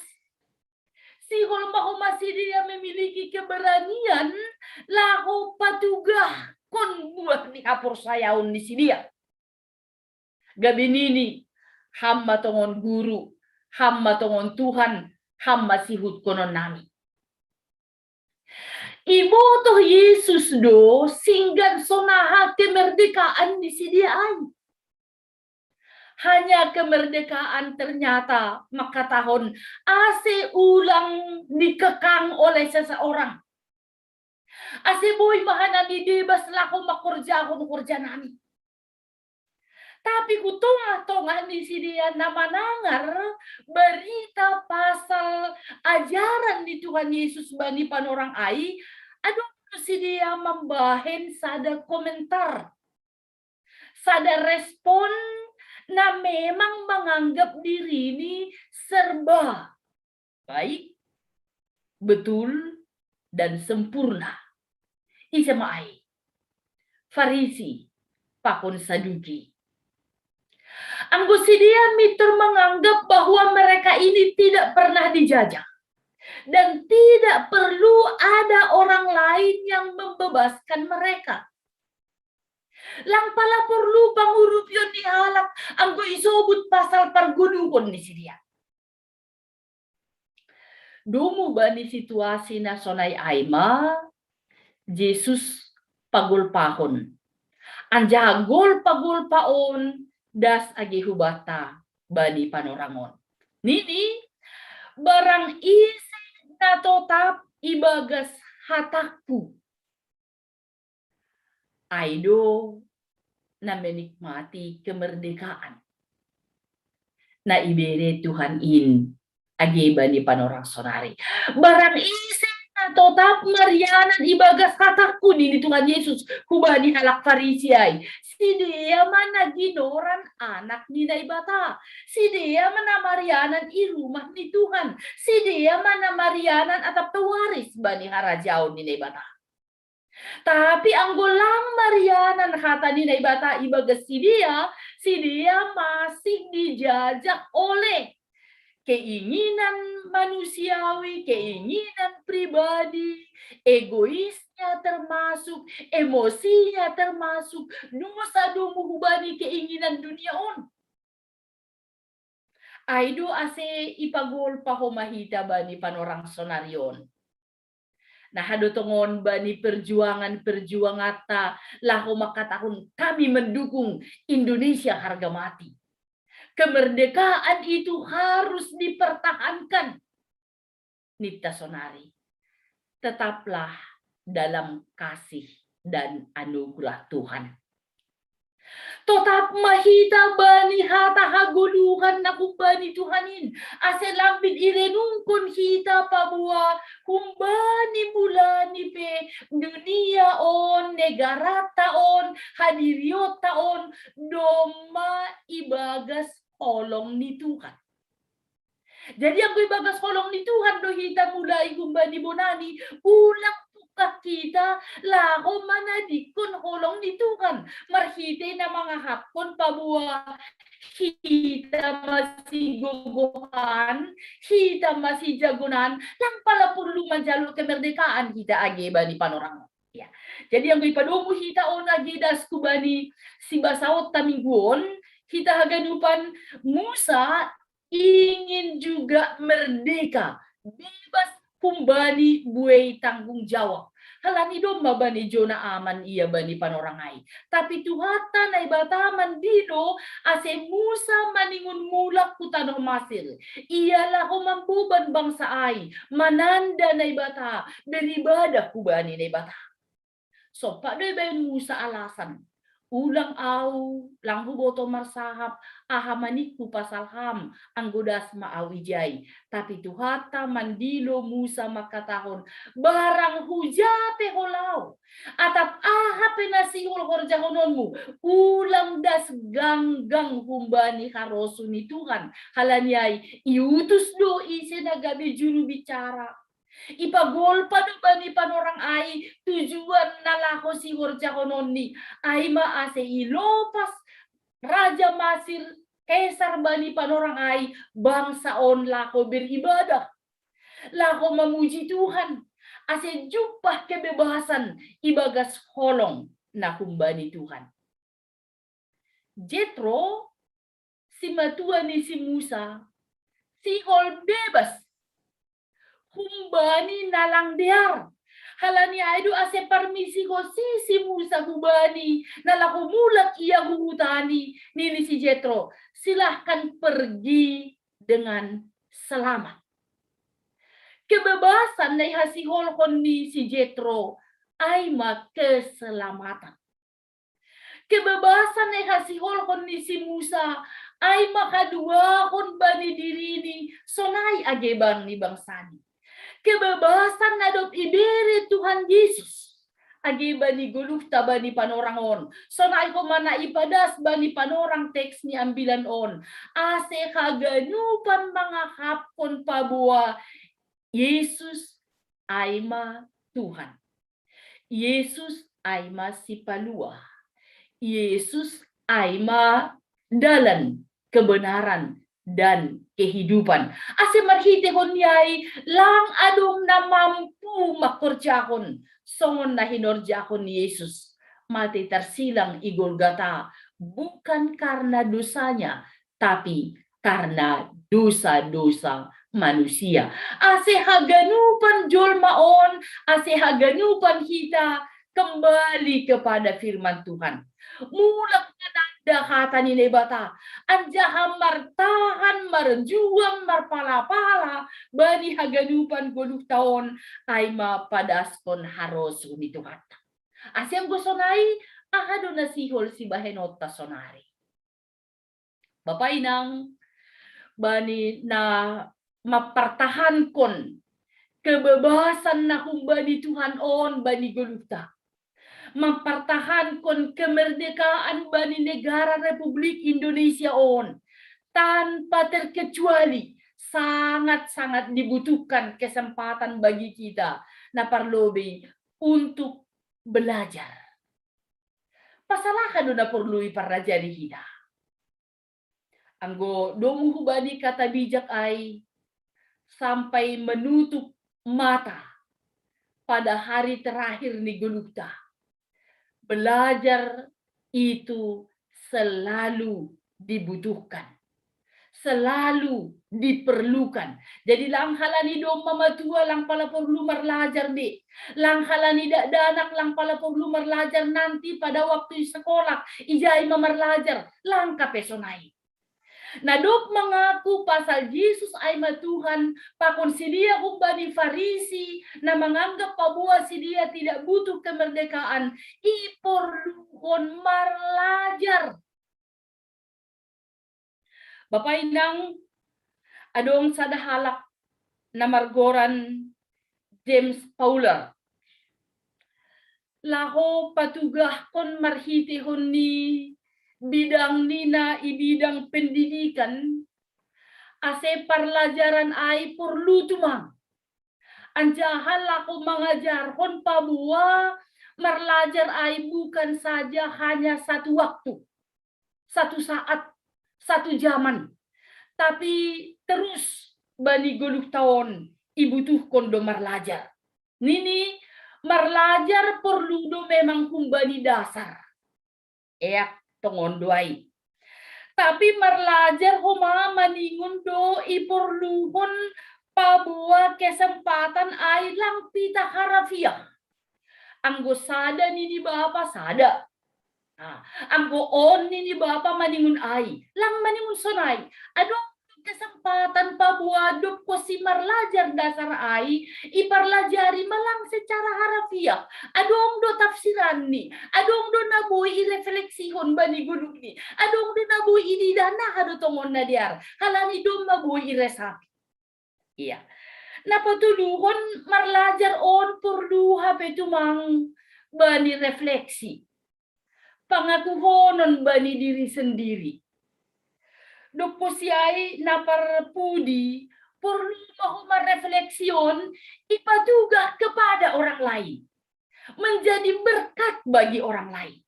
sihol ma homa sidea memiliki keberanian laho patugahkon buah ni haporsayaon ni sidea. Gabe nini, ham ma tongon guru, ham ma tongon Tuhan, ham ma sihutkonon nami. Ibotoh Yesus do singgan sonaha kemerdekaan ni sidia ai. Hanya kemerdekaan ternyata mangkatahon ase ulang dikekang oleh seseorang. Ase boi ma hanami bebas laho mangkorjahon horja nami. Tapi hu tongah-tongah ni sidia na manangar berita pasal ajaran ni Tuhan Yesus bani panorang ai, adong sidia mambahen sada komentar, sada respon na memang manganggap dirini serba baik, betul, dan sempurna. Ise ma ai? Farisi pakon Saduki. Anggo sidia mintor menganggap bahwa mereka ini tidak pernah dijajah dan tidak perlu ada orang lain yang membebaskan mereka. Lang pala porlu pangurupion ni halak anggo isobut pasal pargoluhon ni sidia. Domu bani situasi na sonai ai ma Jesus pagolpahon. Anjaha golpa-golpa on das age hubanta bani panorang on. Nini, barang ise na totap ibagas hatangku, ai do na menikmati kemerdekaan na ibere Tuhan in age bani panorang sonari. Barang ise na totap marianan ibagas hatangku, nini Tuhan Yesus hubani halak Farisi ai, sidea ma na ginoran anak ni Naibata. Sidea ma na marianan i rumah ni Tuhan. Sidea ma na marianan atap pe waris bani harajaon ni Naibata. Tapi anggo lang marianan hata ni Naibata ibagas sidea, sidea masih dijajah oleh keinginan manusiawi, keinginan pribadi, egoisnya termasuk, emosinya termasuk, dosa do hubani keinginan dunia on. Ai do ase ipagolpa ho ma hita bani panorang sonari on. Na hadotongon bani perjuangan-perjuanganta laho mangkatahon kami mendukung Indonesia harga mati. Kemerdekaan itu harus dipertahankan. Ninta sonari, tetaplah dalam kasih dan anugerah Tuhan. Totap ma hita bani hata hagoluhan na humbani Tuhan in, ase lambin irenungkon hita paboa humbani mulani pe dunia on, negaranta on, hadirionta on domma ibagas holong ni Tuhan. Jadi anggo ibagas holong ni Tuhan do hita mulai humbani bonami, ulang tungkak hita laho manadingkon holong ni Tuhan marhite na mangahaphon paboa hita masigogohan, hita masijagonan, lang pala porlu manjalo kemerdekaan hita age bani panorang. Ya. Jadi anggo ipadomu hita on age dasku bani sibasaonta minggu on, hita haganupan, Musa ingin juga merdeka, bebas humbani buei tanggung jawab. Halani domma bani jona aman ia bani panorang ai. Tapi Tuhanta Naibata mandilo ase Musa maningon mulak hu tanoh Masir. Ia laho mamboban bangsa ai, mananda Naibata, beribadah hubani Naibata. Sompat do ibaen Musa alasan, ulang au, lang huboto marsahap aha ma ningku pasal ham, anggo das ma au ijai. Tapi Tuhanta mandilo Musa mangkatahon, barang huja pe ho laho, atap aha pe na sihol horjahononmu, ulang das ganggang humbani harosuh ni Tuhan. Halani ai iutus do ise na gabe juru bicara. Ipagolpa do bani panorang ai tujuan na laho sihorjahononni, ai ma ase ilopas raja Masir Kaisar bani panorang ai bangsa on laho beribadah, laho mamuji Tuhan, ase jumpah kebebasan ibagas holong na humbani Tuhan. Jetro, simatua ni si Musa, sihol bebas humbani na lang dear. Halani ai do ase parmisi ho si, si Musa hubani, na laho mulak ia hu huta ni, nini si Jetro, "Silahkan pergi dengan selamat." Kebebasan na ihasiholhon ni si Jetro ai ma keselamatan. Kebebasan na ihasiholhon ni si Musa ai ma haduahon bani dirini sonai age bani bangsani. Kebebasan na dob ibere Tuhan Yesus age bani goluhta bani panorang on, sonai homa na ipadas bani panorang teks ni ambilan on, ase haganupan mangahapkon paboa Yesus ai ma Tuhan. Yesus ai ma Sipalua. Yesus ai ma dalan, kebenaran, dan kehidupan. Ase marhitehon ni ai lang adong na mampu mangkorjahon songon na hinorjahon Yesus, mate tarsilang i Golgata, bukan karena dosanya, tapi karena dosa-dosa manusia. Ase haganupan jolma on, ase haganupan hita kembali kepada firman Tuhan. Mulak mananda hata ni Naibata, anjaha martahan, marjuang, marpalapala bani haganupan goluhta on, ai ma padaskon harosuh ni Tuhanta. Ase anggo sonai, aha do na sihol sibahenonta sonari? Bapa inang, bani na mampartahankon kebebasan na humbani Tuhan on bani goluhta, mampartahankon kemerdekaan bani negara Republik Indonesia on, tanpa terkecuali sangat-sangat dibutuhkan kesempatan bagi kita na parlobei untuk belajar. Pasal aha do na porlu iparlajari hita? Anggo domu hubani kata bijak ai, sampai menutup mata pada hari terakhir ni goluhta, belajar itu selalu dibutuhkan, selalu diperlukan. Jadi lang halani domma matua lang pala porlu marlajar be, lang halani dakdanak lang pala porlu marlajar nanti pada waktu sekolah, ijai ma marlajar, lang hape sonai. Na dob mangaku pasal Yesus ai ma Tuhan, pakon sidea humbani Farisi na manganggap paboa sidea tidak butuh kemerdekaan, iporluhon marlajar. Bapa inang, adong sada halak na margoran James Fowler. Laho patugahkon marhitehon ni bidang ni na i bidang pendidikan, ase parlajaran ai porlu tumang. Anjaha laho mangajarhon paboa marlajar ai bukan saja hanya satu waktu, satu saat, satu zaman, tapi terus bani goluhta on ibutuhkon do marlajar. Nini, marlajar porlu do memang humbani dasar. Eak, tongon do ai. Tapi marlajar homa maningon do iporluhon paboa kesempatan ai lang pitah harafiah. Anggo sada nini bapa, sada. Nah, anggo on nini bapa maningon ai, lang maningon sonai. Adong kesempatan paboa dob ho si marlajar dasar ai, iparlajari ma lang secara harafiah. Adong do tafsiranni, adong do na boi irefleksihon bani goluhni, adong do na boi ididah na aha do tongon na dear, halani domma boi iresapi. Ia. Na patoluhon, marlajar on porlu hape tumang bani refleksi, pangakuhonon bani diri sendiri. Dob ho si ai na parpudi, porlu ma ho marefleksi on ipatugah kepada orang lain, menjadi berkat bagi orang lain.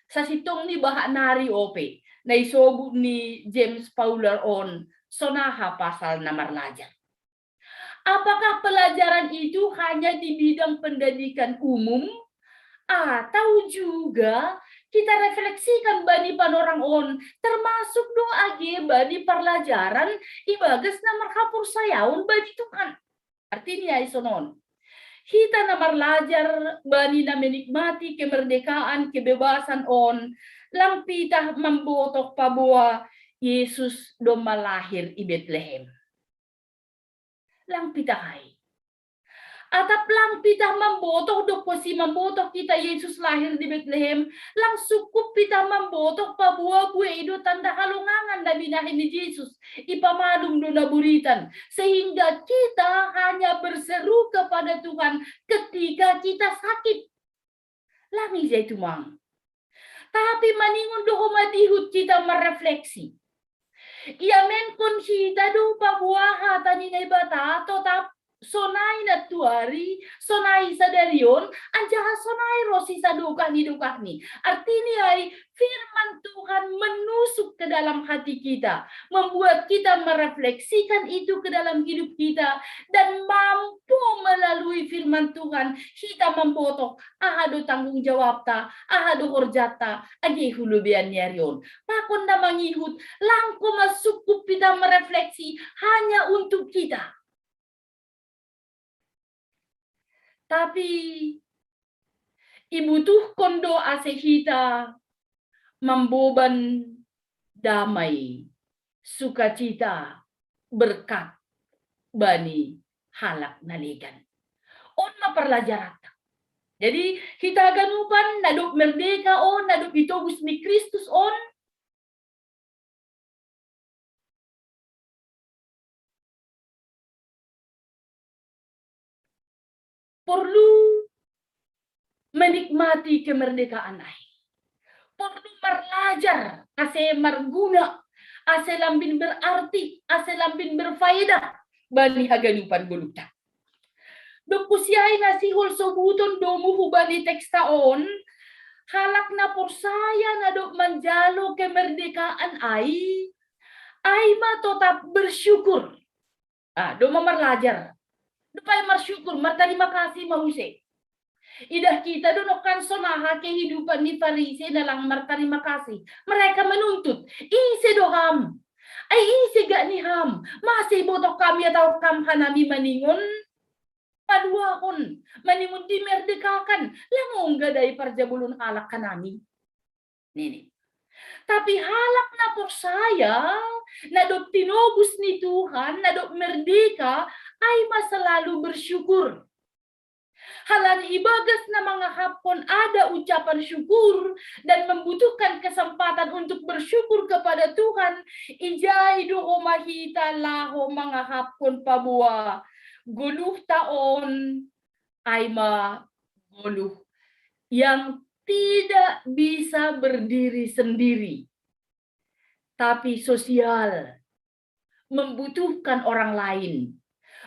Sasintongni bahat nari ope na isobut ni James Fowler on, sonaha pasal na marlajar? Apakah pelajaran itu hanya di bidang pendidikan umum, atau juga kita refleksikan bani panorang on, termasuk do age bani parlajaran ibagas na marhaporsayaon bani Tuhan? Artini ai sonon. Hita na marlajar bani na menikmati kemerdekaan, kebebasan on, lang pitah mambotoh paboa Yesus domma lahir i Betlehem. Lang pitah ai. Atap lang pitah mambotoh, dob posi mambotoh hita Yesus lahir di Betlehem, lang sungkup pitah mambotoh paboa buei do tanda halongangan na binahen ni Jesus, ipamalum do na buritan, sehingga kita hanya berseru kepada Tuhan ketika kita sakit. Lang ise tumang. Tapi maningon do homa dihut kita marrefleksi. Ia menkon hita do paboa hata ni Naibata totap sonai nantuari, sonai sadari on, anjaha sonai ro sisadokah ni dokahni. Artini ai, firman Tuhan menusuk ke dalam hati kita, membuat kita merefleksikan itu ke dalam hidup kita, dan mampu melalui firman Tuhan hita mambotoh aha do tanggung jawabta, aha do horjata age hu lobeian ni ari on. Pakon na mangihut, lang homa sungkup hita merefleksi hanya untuk kita. Tapi ibutuhkon do ase hita mamboban damai, sukacita, berkat bani halak na legan. On ma parlajaranta. Jadi hita haganupan na dob merdeka on, na dob itobus ni Kristus on, porlu menikmati kemerdekaan ai. Porlu marlajar ase marguna, ase lambin berarti, ase lambin berfaedah bani haganupan goluhta. Dob pusi ai na sihol sobuton domu hubani teksta on, halak na porsaya na dob manjalo kemerdekaan ai, ai ma totap bersyukur. Ah, domma marlajar. Dob ai marsyukur, martarima kasih ma use. Idah hita do nongkan sonaha kehidupan ni Farisei na lang martarima kasih. Mereka menuntut, ise do ham? Ai ise gak ni ham? Mase ibotoh kami atau kam hanami maningon paluahon, maningon dimerdekakan, lang ongga dai parjabolon halak hanami. Nini. Tapi halak na porsaya, na dob tinobus ni Tuhan, na dob merdeka, ai ma selalu bersyukur. Halani ibagas na mangahapkon ada ucapan syukur dan membutuhkan kesempatan untuk bersyukur kepada Tuhan, ijai do homa hita laho mangahapkon paboa goluhta on ai ma goluh yang tidak bisa berdiri sendiri, tapi sosial, membutuhkan orang lain,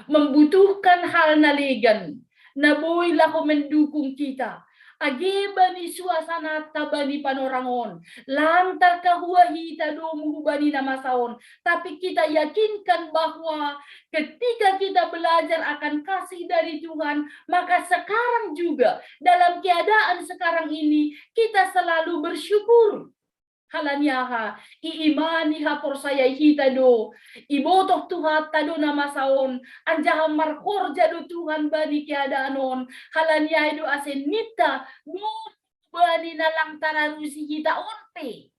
membutuhkan hal na legan, na boi laho mendukung hita, age bani suasananta bani panorang on, lang tarkahua hita domu hubani na masa on, tapi kita yakinkan bahwa ketika kita belajar akan kasih dari Tuhan, maka sekarang juga, dalam keadaan sekarang ini, kita selalu bersyukur. Halani aha? Iimani haporsayai hita do, ibotoh Tuhanta do na masa on, anjaha marhorja do Tuhan bani keadaan on. Halani ai do ase ninta, do bani na lang tararusi hita on pe,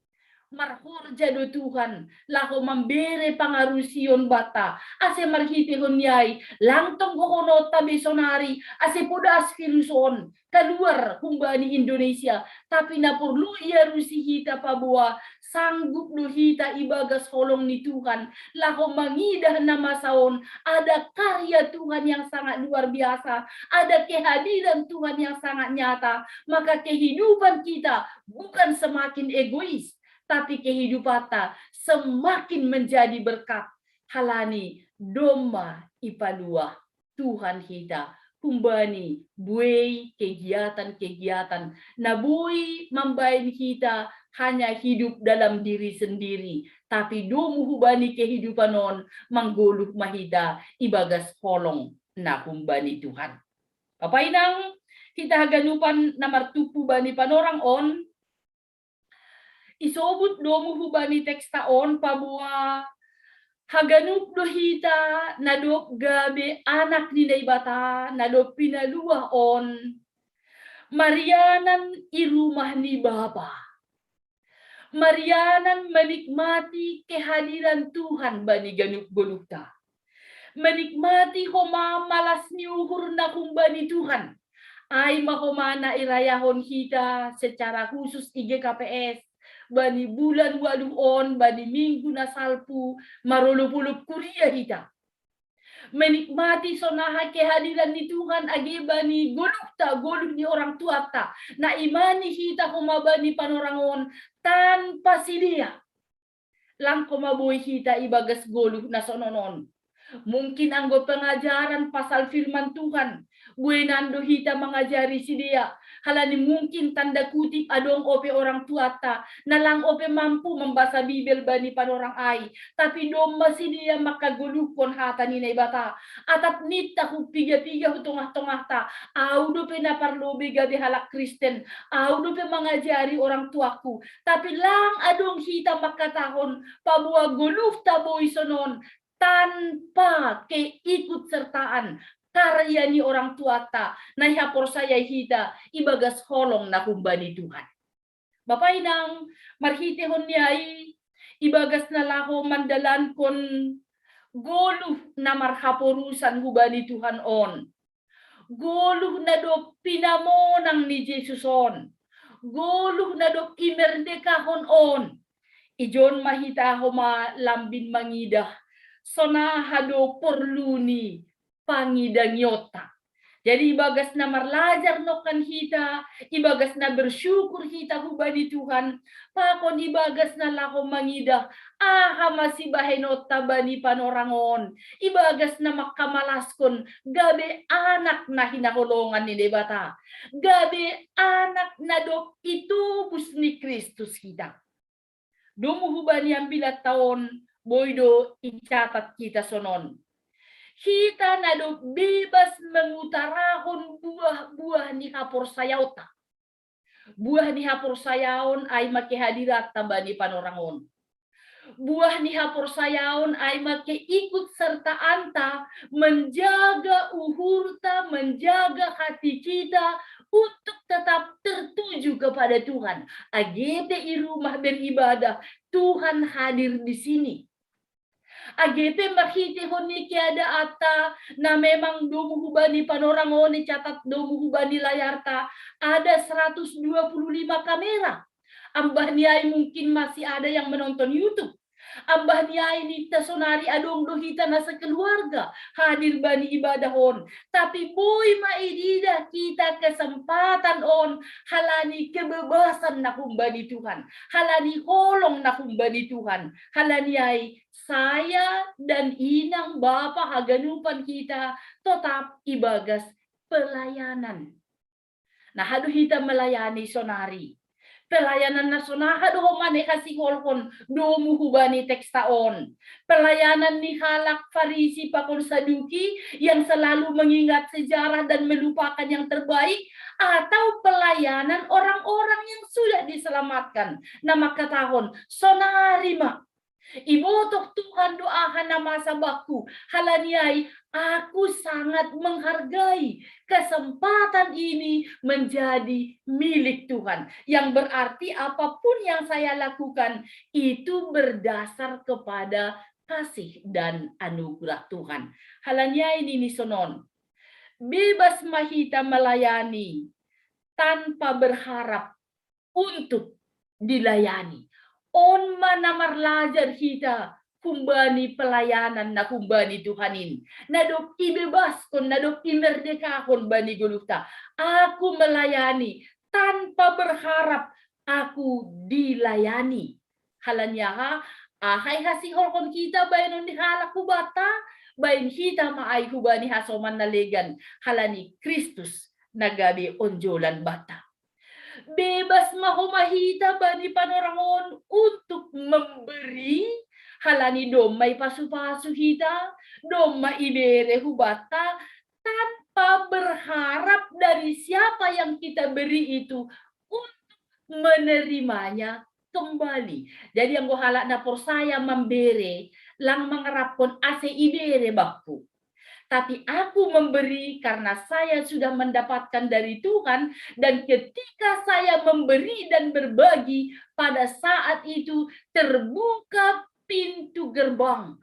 marhorja do Tuhan laho mambere pangarusion banta, ase marhiteihon ni ai lang tong gogononta be sonari, ase podas virus on kaluar humbani Indonesia, tapi na porlu iarusi hita paboa sanggup do hita ibagas holong ni Tuhan laho mangidah na masa on ada karya Tuhan yang sangat luar biasa, ada kehadiran Tuhan yang sangat nyata, maka kehidupan kita bukan semakin egois, tapi kehidupanta semakin menjadi berkat. Halani domma ipaluah Tuhan hita humbani buei kegiatan-kegiatan na boi mambaen hita hanya hidup dalam diri sendiri, tapi domu hubani kehidupan on manggoluh ma hita ibagas holong na humbani Tuhan. Bapa inang, hita haganupan na martumpu bani panorang on, isobut domu hubani teksta on paboa Haganup do hita na dob gabe anak ni Naibata, na dob pinaluah on, marianan i rumah ni Bapa. Marianan menikmati kehadiran Tuhan bani ganup goluhta. Menikmati homa malas ni uhur na humbani Tuhan. Ai ma homa na irayahon hita secara khusus i G K P S, bani bulan waluh on, bani minggu na salpu, marolop-olop kuria hita. Menikmati sonaha kehadiran ni Tuhan age bani goluhta, goluh ni orang tuata. Na imani hita homa bani panorang on tanpa sidea. Lang homa boi hita ibagas goluh na sonon on. Mungkin anggo pengajaran pasal firman Tuhan, buenan do hita mangajari sidea, halani mungkin tanda kutip adong ope orang tuata, na lang ope mampu mambasa Bibel bani panorang ai, tapi domma sidea mangkagoluhkon hata ni Naibata. Atap ninta hu piga-piga hu tongah-tongahta, au dope na parlobei gabe halak Kristen, au dope mangajari orang tuaku, tapi lang adong hita mangkatahon, paboa goluhta boi sonon, tanpa keikutsertaan karya ni orang tuata, na ihaporsayai hita ibagas holong na humbani Tuhan. Bapa inang, marhitehon ni ai, ibagas na laho mandalankon goluh na marhaporusan hubani Tuhan on. Goluh na dob pinamonang ni Jesus on. Goluh na dob imerdekahon on. Ijon ma hita homa lambin mangidah, sonaha do porlu ni pangidangionta. Jadi ibagas na marlajar nongkan hita, ibagas na bersyukur hita hubani Tuhan, pakon ibagas na laho mangidah, aha ma sibahenonta bani panorang on, ibagas na mangkamalaskon gabe anak na hinaholongan ni Debata, gabe anak na dob itobus ni Kristus hita. Domu hubani ambilatta on, boi do icatat hita sonon. Hita na dob bebas mengutarahon buah-buah ni haporsayaonta. Buah ni haporsayaon ai ma kehadiranta bani panorang on. Buah ni haporsayaon ai ma keikutsertaanta menjaga uhurta, menjaga hati kita untuk tetap tertuju kepada Tuhan. Age pe i rumah beribadah, Tuhan hadir di sini. Age pe marhitehon ni keadaanta na memang domu hubani panorang on, icatat domu hubani layarta, ada seratus dua puluh lima kamera. Ambah ni ai mungkin masih ada yang menonton YouTube. Ambah ni ai ninta sonari adong do hita na sekeluarga hadir bani ibadah on. Tapi boi ma ididah hita kesempatan on halani kebebasan na humbani Tuhan, halani holong na humbani Tuhan. Halani ai saya dan inang bapa haganupan hita totap ibagas pelayanan. Na aha do hita melayani sonari? Pelayanan na sonaha do homa na ihasiholhon domu hubani teksta on? Pelayanan ni halak Farisi pakon Saduki yang selalu mengingat sejarah dan melupakan yang terbaik, atau pelayanan orang-orang yang sudah diselamatkan na mangkatahon, sonari ma, ibotoh Tuhan do aha na masa bangku, halani ai aku sangat menghargai kesempatan ini menjadi milik Tuhan. Yang berarti apapun yang saya lakukan itu berdasar kepada kasih dan anugerah Tuhan. Halani ai nini sonon, bebas ma hita melayani tanpa berharap untuk dilayani. On ma na marlajar hita humbani pelayanan na humbani Tuhan in, na dob ibebaskon, na dob imerdekahon bani goluhta. Aku melayani tanpa berharap aku dilayani. Halani aha? Aha ihasiholhon hita baenon ni halak hubanta, baen hita ma ai hubani hasoman na legan, halani Kristus na gabe onjolan banta. Bebas ma homa hita bani panorang on untuk memberi, halani domma ipasu-pasu hita, domma ibere hubanta, tanpa berharap dari siapa yang kita beri itu untuk menerimanya kembali. Jadi anggo halak na porsaya mambere, lang mangarapkon ase ibere bangku. Tapi aku memberi karena saya sudah mendapatkan dari Tuhan, dan ketika saya memberi dan berbagi, pada saat itu terbuka pintu gerbang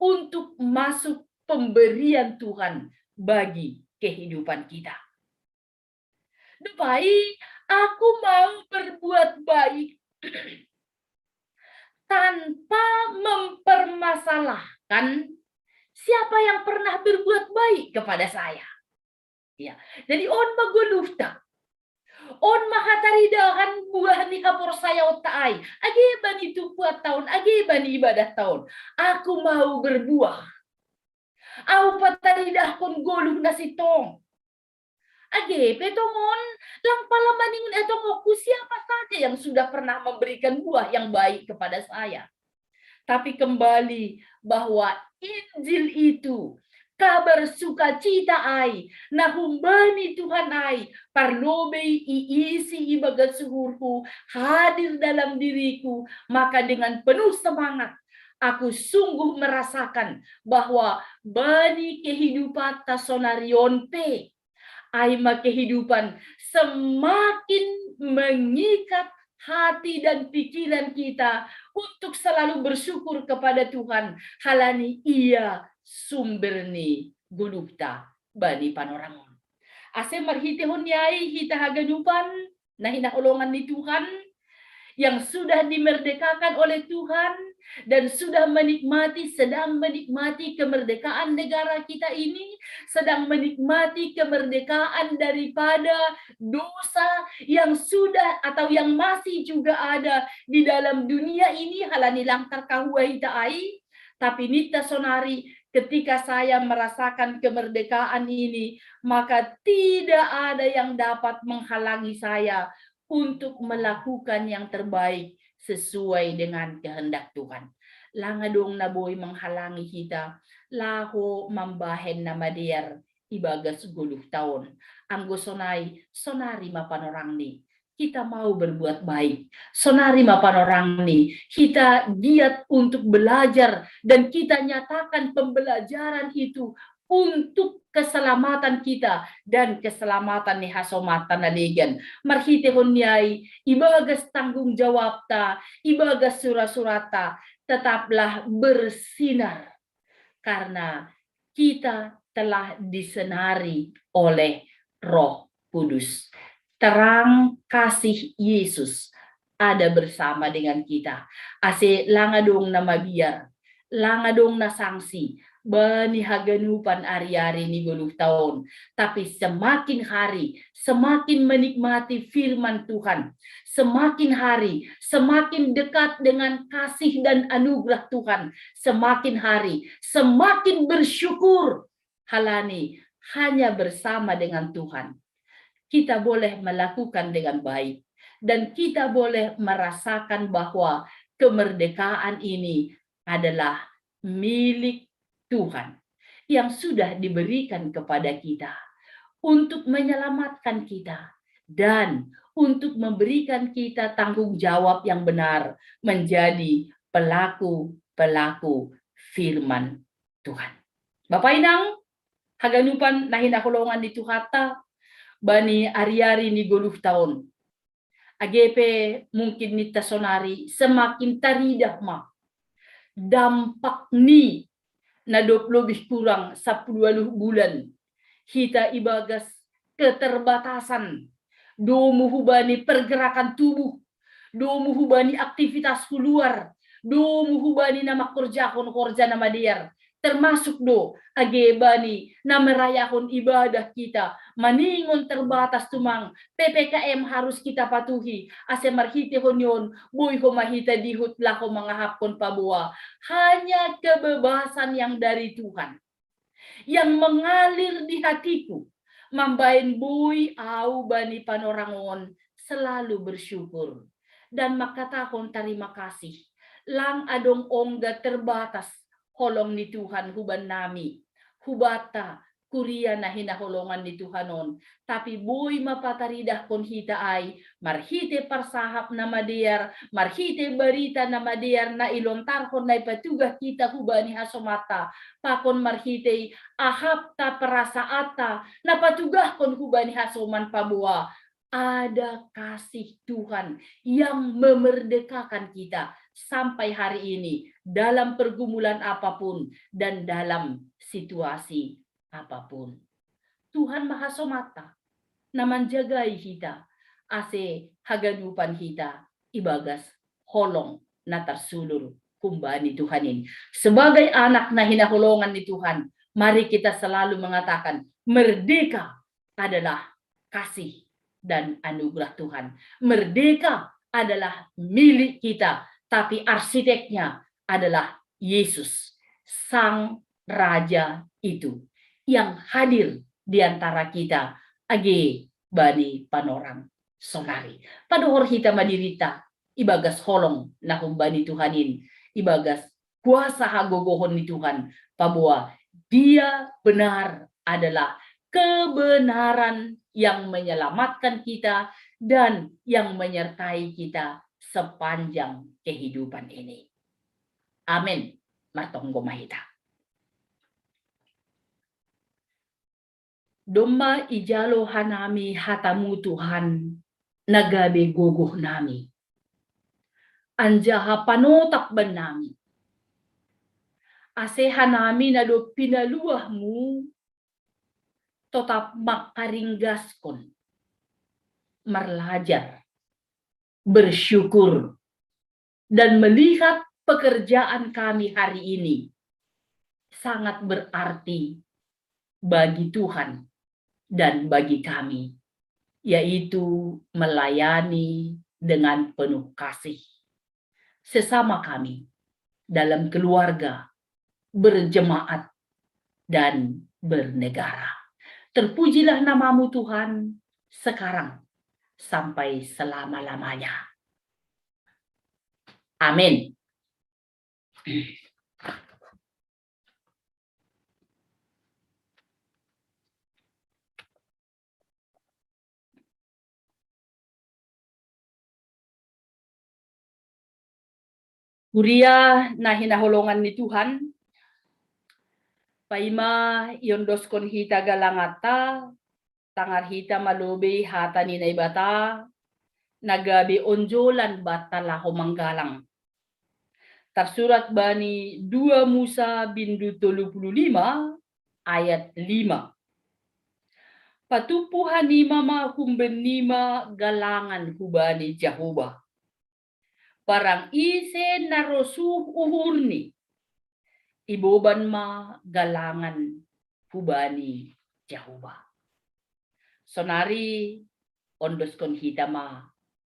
untuk masuk pemberian Tuhan bagi kehidupan kita. Dupai, aku mau berbuat baik tanpa mempermasalahkan siapa yang pernah berbuat baik kepada saya. Ya, jadi on ma goluhta. On ma hataridahan buah ni haporsayaonta ai. Age bani tumpuatta on, age bani ibadahta on. Aku mau berbuah. Au pataridahkon goluh na sintong. Age pe tong on, lang pala maningon, eh, tong, ku siapa saja yang sudah pernah memberikan buah yang baik kepada saya. Tapi kembali bahwa Injil itu, kabar sukacita ai, na humbani Tuhan ai, parlobei iisi ibagas uhurhu, hadir dalam diriku, maka dengan penuh semangat aku sungguh merasakan bahwa bani kehidupanta sonari on pe, ai ma kehidupan semakin mengikat hati dan pikiran kita untuk selalu bersyukur kepada Tuhan, halani Ia sumber ni goluhta bani panorangon. Ase marhitehon ni ai hita haganupan na hinaholongan ni Tuhan, yang sudah dimerdekakan oleh Tuhan dan sudah menikmati, sedang menikmati kemerdekaan negara kita ini, sedang menikmati kemerdekaan daripada dosa yang sudah atau yang masih juga ada di dalam dunia ini, halani lang tarkahua hita ai. Tapi ninta sonari, ketika saya merasakan kemerdekaan ini, maka tidak ada yang dapat menghalangi saya untuk melakukan yang terbaik sesuai dengan kehendak Tuhan. Lang adong na boi menghalangi hita laho mambahen na madear ibagas goluhta on. Anggo sonai, sonari ma panorangni, hita mau berbuat baik. Sonari ma panorangni, hita giat untuk belajar dan kita nyatakan pembelajaran itu untuk keselamatan kita dan keselamatan ni hasomanta na legan. Marhitehon ni ai, ibagas tanggung jawabta, ibagas sura-surata, tetaplah bersinar. Karena kita telah disenari oleh Roh Kudus. Terang kasih Yesus ada bersama dengan kita. Ase lang adong na mabiar, lang adong na sangsi bani haganupan ari-ari ni goluhta on. Tapi semakin hari, semakin menikmati firman Tuhan, semakin hari, semakin dekat dengan kasih dan anugerah Tuhan, semakin hari, semakin bersyukur, halani hanya bersama dengan Tuhan kita boleh melakukan dengan baik, dan kita boleh merasakan bahwa kemerdekaan ini adalah milik Tuhan yang sudah diberikan kepada kita untuk menyelamatkan kita dan untuk memberikan kita tanggung jawab yang benar menjadi pelaku-pelaku firman Tuhan. Bapa inang, haganupan na hinaholongan ni Tuhanta, bani ari-ari ni goluhta on. Age pe mungkin ninta sonari semakin taridah ma dampak ni na dob lobih kurang sampulu ualuh bulan hita ibagas keterbatasan, domu hubani pergerakan tubuh, domu hubani aktivitas hu luar, domu hubani na mangkorjahon horja na madear, termasuk do age bani na merayahon ibadah kita, maningon terbatas tumang, P P K M harus kita patuhi, ase marhitehon ni on boi homa hita dihut laho mangahapkon paboa. Hanya kebebasan yang dari Tuhan, yang mengalir di hatiku, mambahen boi au bani panorang on selalu bersyukur dan mangkatahon tarima kasih. Lang adong ongga terbatas holong ni Tuhan hubannami, hubanta, Kuria na hinaholongan ni Tuhan on, tapi boi ma pataridahkon hita ai, marhite parsahap na madear, marhite barita na madear na ilontarhon na ipatugah hita hubani hasomanta, pakon marhitei ahapta, parasaatta na patugahkon hubani hasoman, paboa ada kasih Tuhan yang memerdekakan kita sampai hari ini dalam pergumulan apapun dan dalam situasi apapun. Tuhan ma hasomanta na manjagai hita, ase haganupan hita ibagas holong na tarsulur humbani Tuhan in. Sebagai anak na hinaholongan ni Tuhan, mari kita selalu mengatakan, merdeka adalah kasih dan anugerah Tuhan. Merdeka adalah milik kita, tapi arsiteknya adalah Yesus, Sang Raja itu yang hadir di antara kita, age bani panorang sonari. Padohor hita ma dirita ibagas holong na humbani Tuhan in, ibagas kuasa hagogohon ni Tuhan, paboa Dia benar adalah kebenaran yang menyelamatkan kita dan yang menyertai kita sepanjang kehidupan ini. Amin. Martonggo ma hita. Domma ijalo hanami hataMu, Tuhan, na gabe gogohnami, anjaha panotap bannami, ase hanami na dob pinaluahMu totap mangkaringgaskon, marlajar, bersyukur, dan melihat pekerjaan kami hari ini sangat berarti bagi Tuhan dan bagi kami, yaitu melayani dengan penuh kasih sesama kami dalam keluarga, berjemaat, dan bernegara. Terpujilah nama-Mu, Tuhan, sekarang sampai selama-lamanya. Amin. Kuria na hinaholongan ni Tuhan, paima iondoskon hita galanganta, tangar hita ma lobei hata ni Naibata, na gabe onjolan banta laho manggalang. Tarsurat bani dua Musa bindu tolu puluh lima ayat lima. Patumpu hanima ma humbennima galangan hubani Jahowa. Barang ise na rosuh uhurni, iboban ma galangan hubani Jahowa. Sonari ondoskon hita ma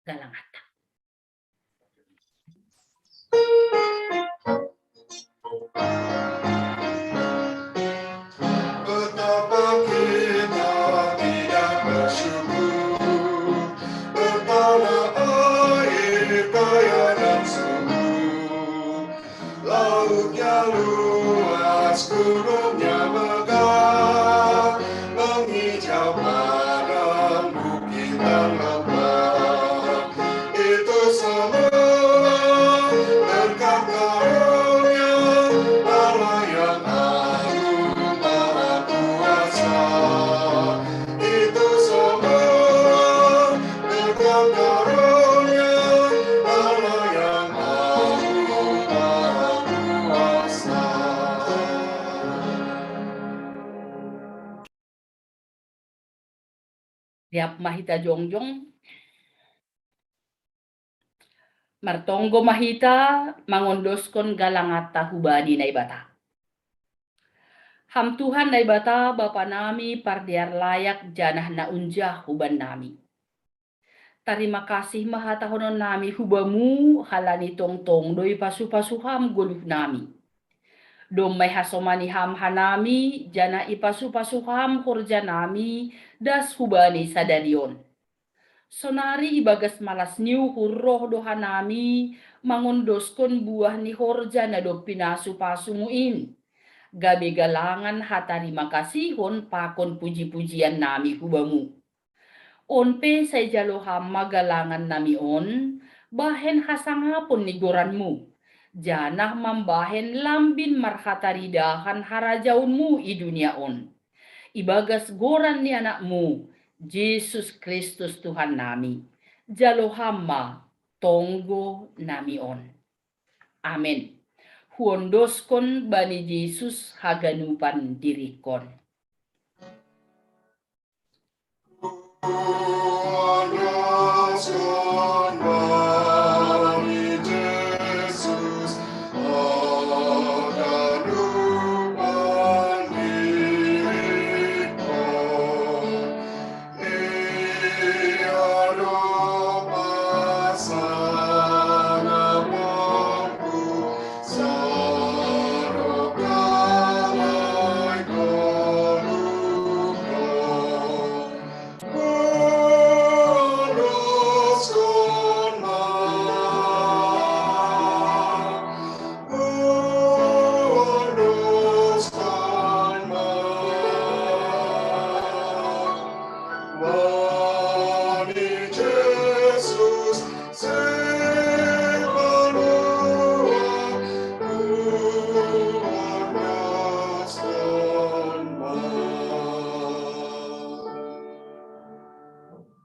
galanganta. Betapa kita tidak bersyukur, bertambah air kaya dan subur. Lautnya luas, gunungnya megah, menghijau padang, bukit dan lembah. Itu semua berkat karunia Allah yang agung, Maha Kuasa. Itu semua berkat karunia Allah yang agung, Maha Kuasa. Rap ma hita jongjong. Martonggo ma hita mangondoskon galanganta hubani Naibata. Ham Tuhan Naibata, Bapa nami, pardear layak janah na unjah hubannami. Tarima kasih ma hatahononnami hu Bamu, halani tongtong do ipasu-pasu Ham goluhnami. Domma ihasomani Ham hanami, janah ipasu-pasu Ham horjanami das hubani sadari on. Sonari ibagas malas ni uhur roh do hanami mangondoskon buah ni horja na dob pinasu-pasuMu in. gabe galangan hatarima kasihon pakon puji-pujian nami hu Bamu. On pe sai jalo Ham ma galangan nami on, bahen hasangapon ni goranMu, janah mambahen lambin marhataridahan harajaonMu i dunia on. Ibagas goran ni AnakMu, Jesus Kristus Tuhan nami, jalo Ham ma tonggo nami on. Amen. Huondoskon bani Jesus haganupan diringkon.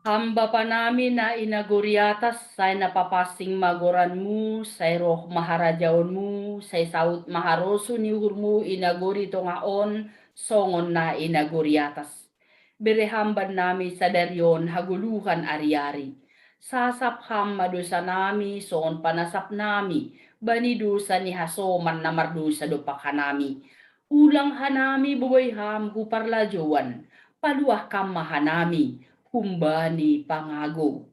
Ham Bapa nami na i nagori atas, sai na papansing ma goranMu, sai roh ma harajaonMu, sai saut ma harosuh ni uhurMu i nagori tongah on, songon na i nagori atas. Bere Ham bannami sadari on hagoluhan ari-ari. Sasap Ham ma dosa nami, songon panasap nami bani dosa ni hasoman na mardosa dompak hanami. Ulang hanami bobei Ham hu parlajouan, paluah Kam ma hanami humbani pangago.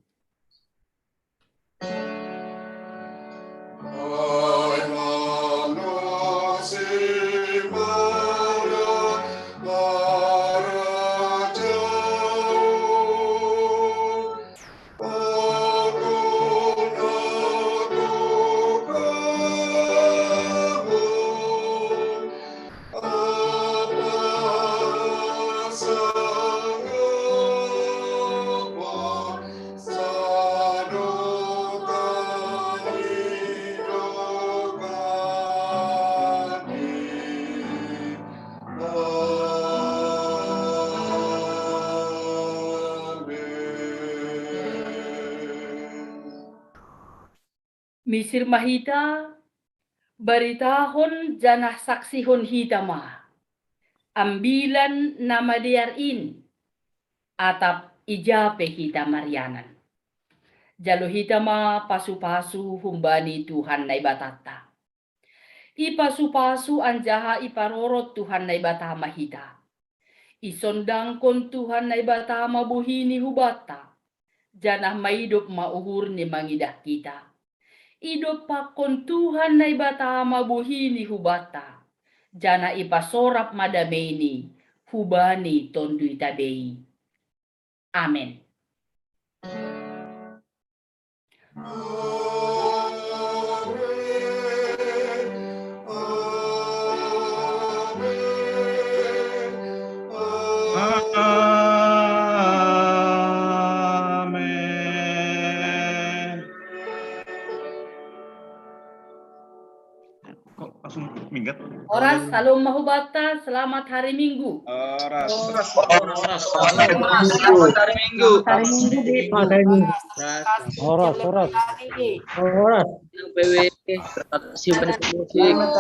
Misir ma hita, baritahon janah saksihon hita ma ambilan na madear in, atap ija pe hita marianan. Jalo hita ma pasu-pasu humbani Tuhan Naibatanta. Ipasu-pasu anjaha iparorot Tuhan Naibata ma hita. Isondangkon Tuhan Naibata ma buhiNi hubanta, janah maidop ma uhurNi mangidah hita. Idompakkon Tuhan Naibata ma buhiNi hubanta, janah ipasorap ma dameiNi hubani tonduy tabei. Amen. Amen. Kok langsung minggat? Horas, salom ma hubanta, selamat hari Minggu. Horas. Horas. Selamat hari Minggu. Selamat hari Minggu, Dik. Selamat hari Minggu. Horas, horas. Horas.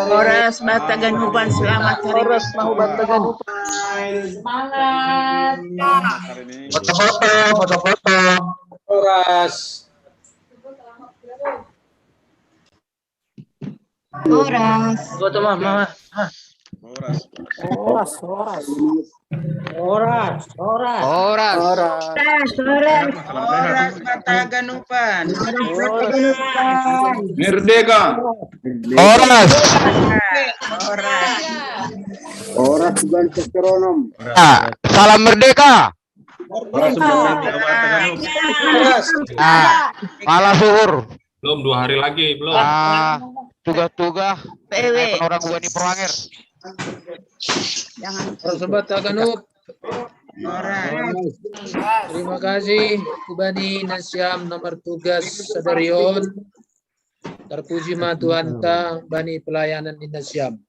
Horas, Bata Ganupan, selamat hari Minggu. Horas, ma hubanta Ganupan. Semangat. Foto-foto, foto-foto. Horas. Horas. Foto, Mama. Horas. Horas, horas. Horas, horas. Horas. Horas, horas. Horas, Bata Ganupan. Horas, Bata Ganupan. Merdeka. Horas. Horas. Horas, Banta Seronom. Ah, salam merdeka. Horas, Bata Ganupan. Horas. Ah, pala suhur. Belum, dua hari lagi, belum. Ah, tugah-tugah. P W. Orang Buani Perwanger. Jangan. Ora sobat haganup. Ora. Terima kasih ku bani na siam na martugas sadari on. Tarpuji ma Tuhanta bani pelayanan ni na siam.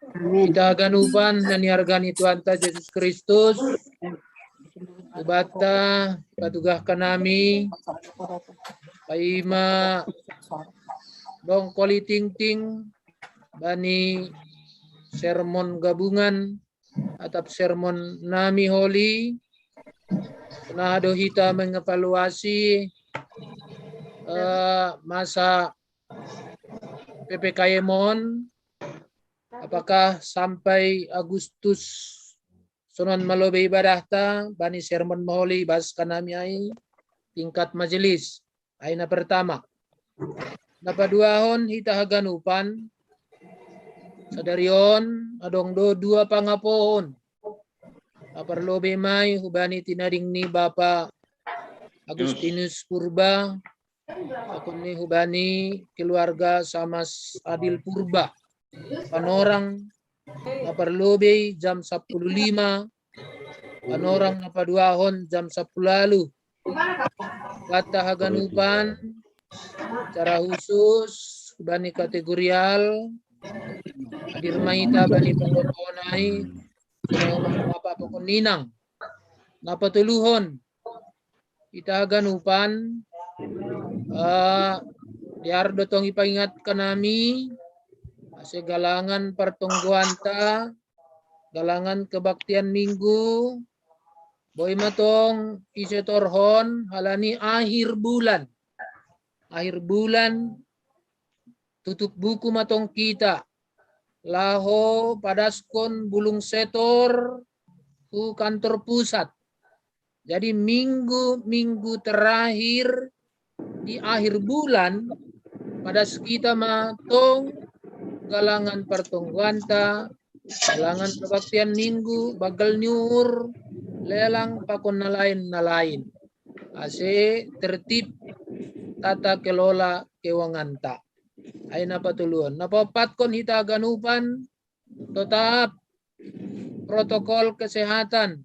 Amin. Hita haganupan na niarga ni Tuhanta Jesus Kristus, Tubanta, patugahkan nami, paima dong koli tingting bani sermon gabungan atap sermon nami holi, na do hita mengevaluasi eh, masa P P K M on, apakah sampai Agustus sonon ma lobei ibadahta bani sermon ma holi ibaskan nami ai tingkat majelis. Ai na pertama. Na paduahon hita haganupan sadari on adong do dua pangapoon. Na parlobei ma i hubani tinading ni Bapa Agustinus Purba, pakon ni hubani keluarga Samas Adil Purba. Panorang na parlobei jam sapuluh lima, panorang na paduahon jam sapuluh ualu. Hita haganupan secara khusus bani kategorial hadir ma hita bani pangapoon ai, Bapak pakon Ninang. Na patoluhon, hita haganupan eh, dear do tong ipaingatkan nami ase galangan partonggoanta, galangan kebaktian Minggu, boi ma tong isetorhon halani akhir bulan. Akhir bulan tutup buku ma tong hita laho padaskon bulung setor hu kantor pusat. Jadi minggu-minggu terakhir di akhir bulan, padas hita ma tong galangan partonggoanta, galangan kebaktian Minggu, bagel ni uhur, lelang pakon na lain na lain. Ase tertib tata kelola keuanganta. Ai na patoluhon. Na paopatkon, hita haganupan tetap protokol kesehatan.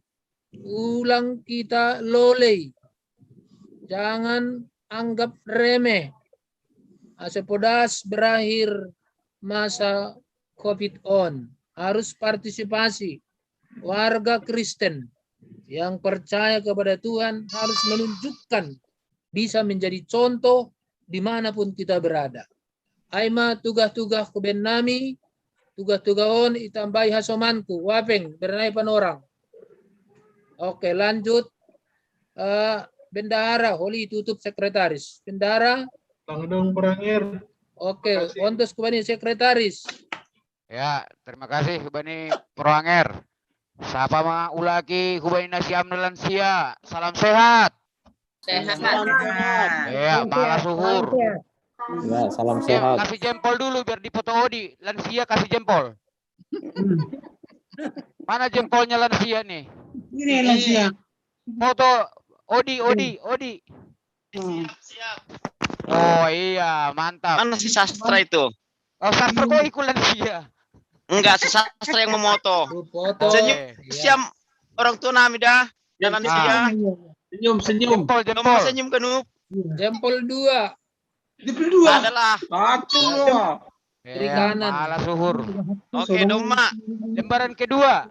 Ulang kita lolei. Jangan anggap remeh. Ase podas berakhir masa covid on. Harus partisipasi. Warga Kristen yang percaya kepada Tuhan harus menunjukkan, bisa menjadi contoh dimanapun kita berada. Ai ma tugah-tugah ku baen nami, tugah-tugah on itambai hasomanku, wapeng, bernai panorang. Oke, lanjut. Eh, bendahara, holi tutup sekretaris. Bendahara. Tangdong Pranger. Oke, ontos ku baen sekretaris. Ya, terima kasih ku baen Pranger. Sapa ma ulaki ku baen na siam na lansia. Salam sehat. Sehat. Ya, malas uhur. Ya, salam Ya, sehat. Kasih jempol dulu biar dipoto Odi. Lansia kasih jempol. Mana jempolnya lansia nih? Ini lansia. Foto Odi, Odi, Odi. Oh iya, mantap. Mana si sastra itu? Oh, sastra kok ikut lansia? Enggak, si sastra yang memoto. Foto. Senyum Eh, iya. Siam orang tua nami dah. Jalan Ah. Sia. Senyum, senyum. Jempol, Nomor jempol. Senyum Ganup. Iya. Jempol dua. Jempol dua. Adalah. Satu loh. Ya, Kiri kanan. Malas uhur. Oke, Doma. Lembaran kedua.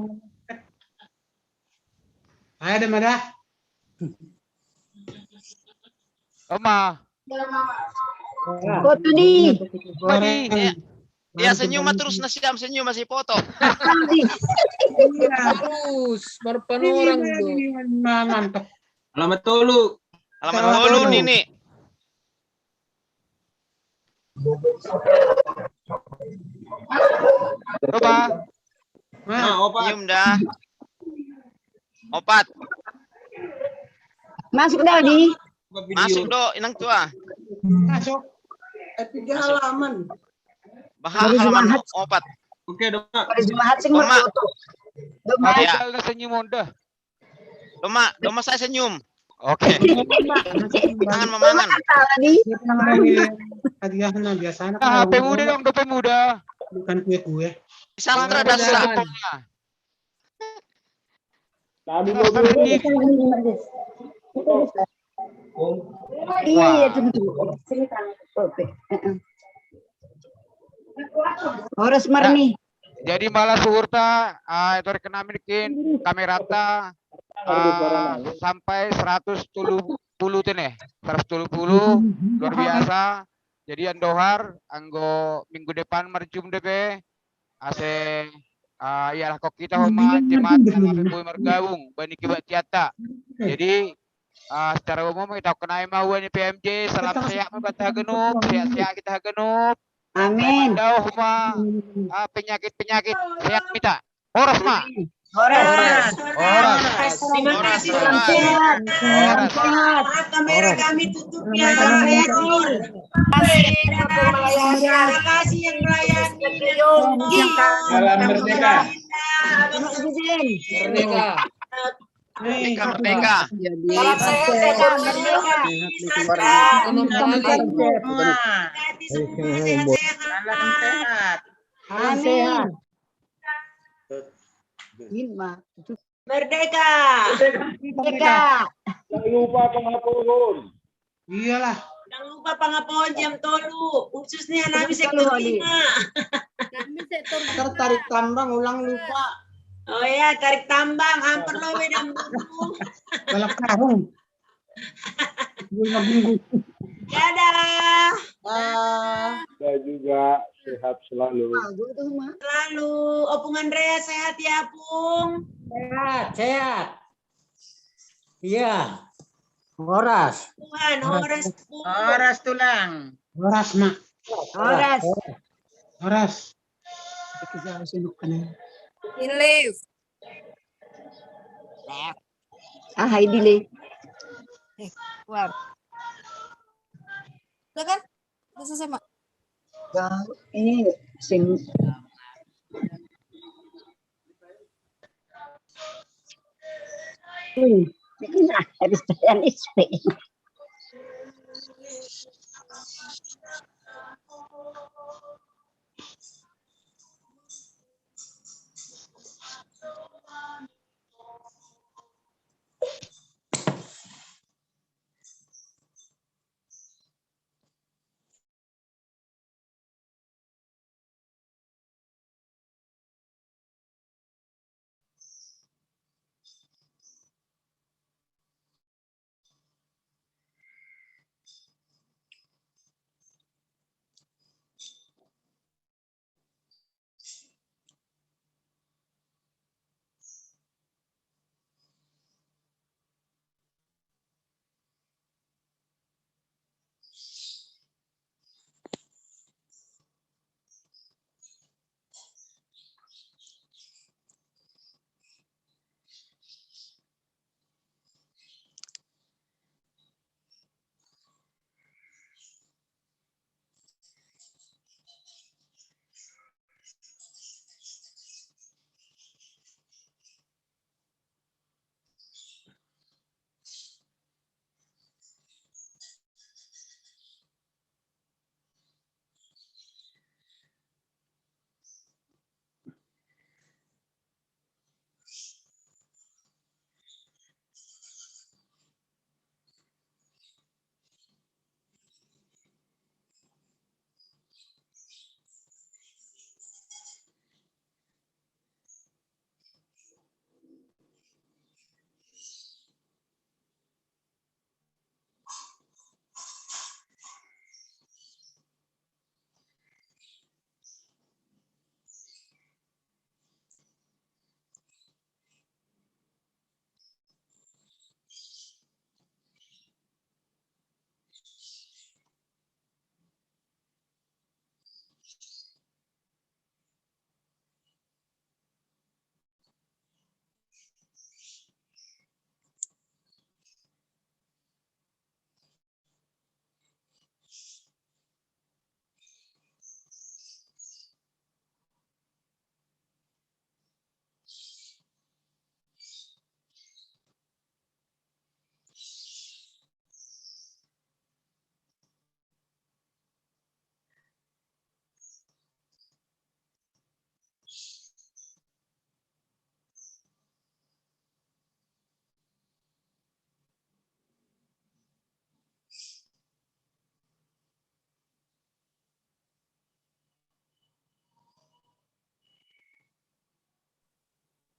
Ada mana? Oma. Foto di. Pagi. Ya, ya, senyum mah terus na siam, senyum masih foto. Terus marpanorang do. Mantap. Alamat tolu. Alamat tolu, Nini. Coba. Nah, opat. Senyum dah. Opat. Masuk dah di. Masuk do, inang tua. Masuk. Tiga halaman. Bahas Baru halaman Jumat. Opat. Oke, Doma. Pada Jumat sih Doma. Foto. Doma. Ya. Ada senyum onda. Doma, Doma saya senyum. Oke. Mangan, mamangan. Tadi. Hadiahnya biasanya. Nah, pemuda dong, do pemuda. Bukan kue-kue. Sastra dasar. Kami mau dulu. Iya, tunggu dulu. Cerita. Oke. Heeh. Horas Marni. Jadi malah suhurta, ah, itu rekenam bikin kamerata, ah, sampai seratus tujuh puluh tuh nih, seratus tujuh puluh, luar biasa. Jadi andohar, anggo minggu depan marjum depe, ase, ah, ya lah kok kita homa jemaat yang akan boy margabung, bani kebaktiata. Jadi, ah, secara umum kita kenai mau ni P M J, salam sehat ma bata hagenup, sehat-sehat kita hagenup. Amin. Dauh ma, ah, penyakit-penyakit sehat mita. Horas ma. Horas. Horas. Terima kasih. Salam sehat. Salam sehat. Maaf, kamera kami tutup ya. Salam sehat. Terima kasih yang melayani. Salam merdeka. Abang Abidin. Merdeka. Merdeka, merdeka. Salam sehat. Salam merdeka. Salam sehat semua. Hati semua sehat-sehat. Salam sehat. Amin. Min ma. Merdeka. Merdeka. Jangan lupa pengapunten. Iyalah. Jangan lupa pangapunten jam tolu, khususnya nami sektor lima. Kami sektor Ntar tarik tambang ulang lupa. Oh ya, tarik tambang, hampir lo wedang dulu. Balak karung. Gue ngebungkus. Dadah. Ah, Saya juga sehat selalu. bagus tuh, Ma. Selalu. Opung Andrea sehat ya, Pung. Sehat, sehat. Iya. Horas. Tuhan, horas, Pung. Horas tulang. Horas, Mak. Horas. Horas. In live. Ah, hai Dile. Keluar. Udah kan? Udah selesai, Mak? Ya, ini sing Hmm, ini nah, habis jalan S P.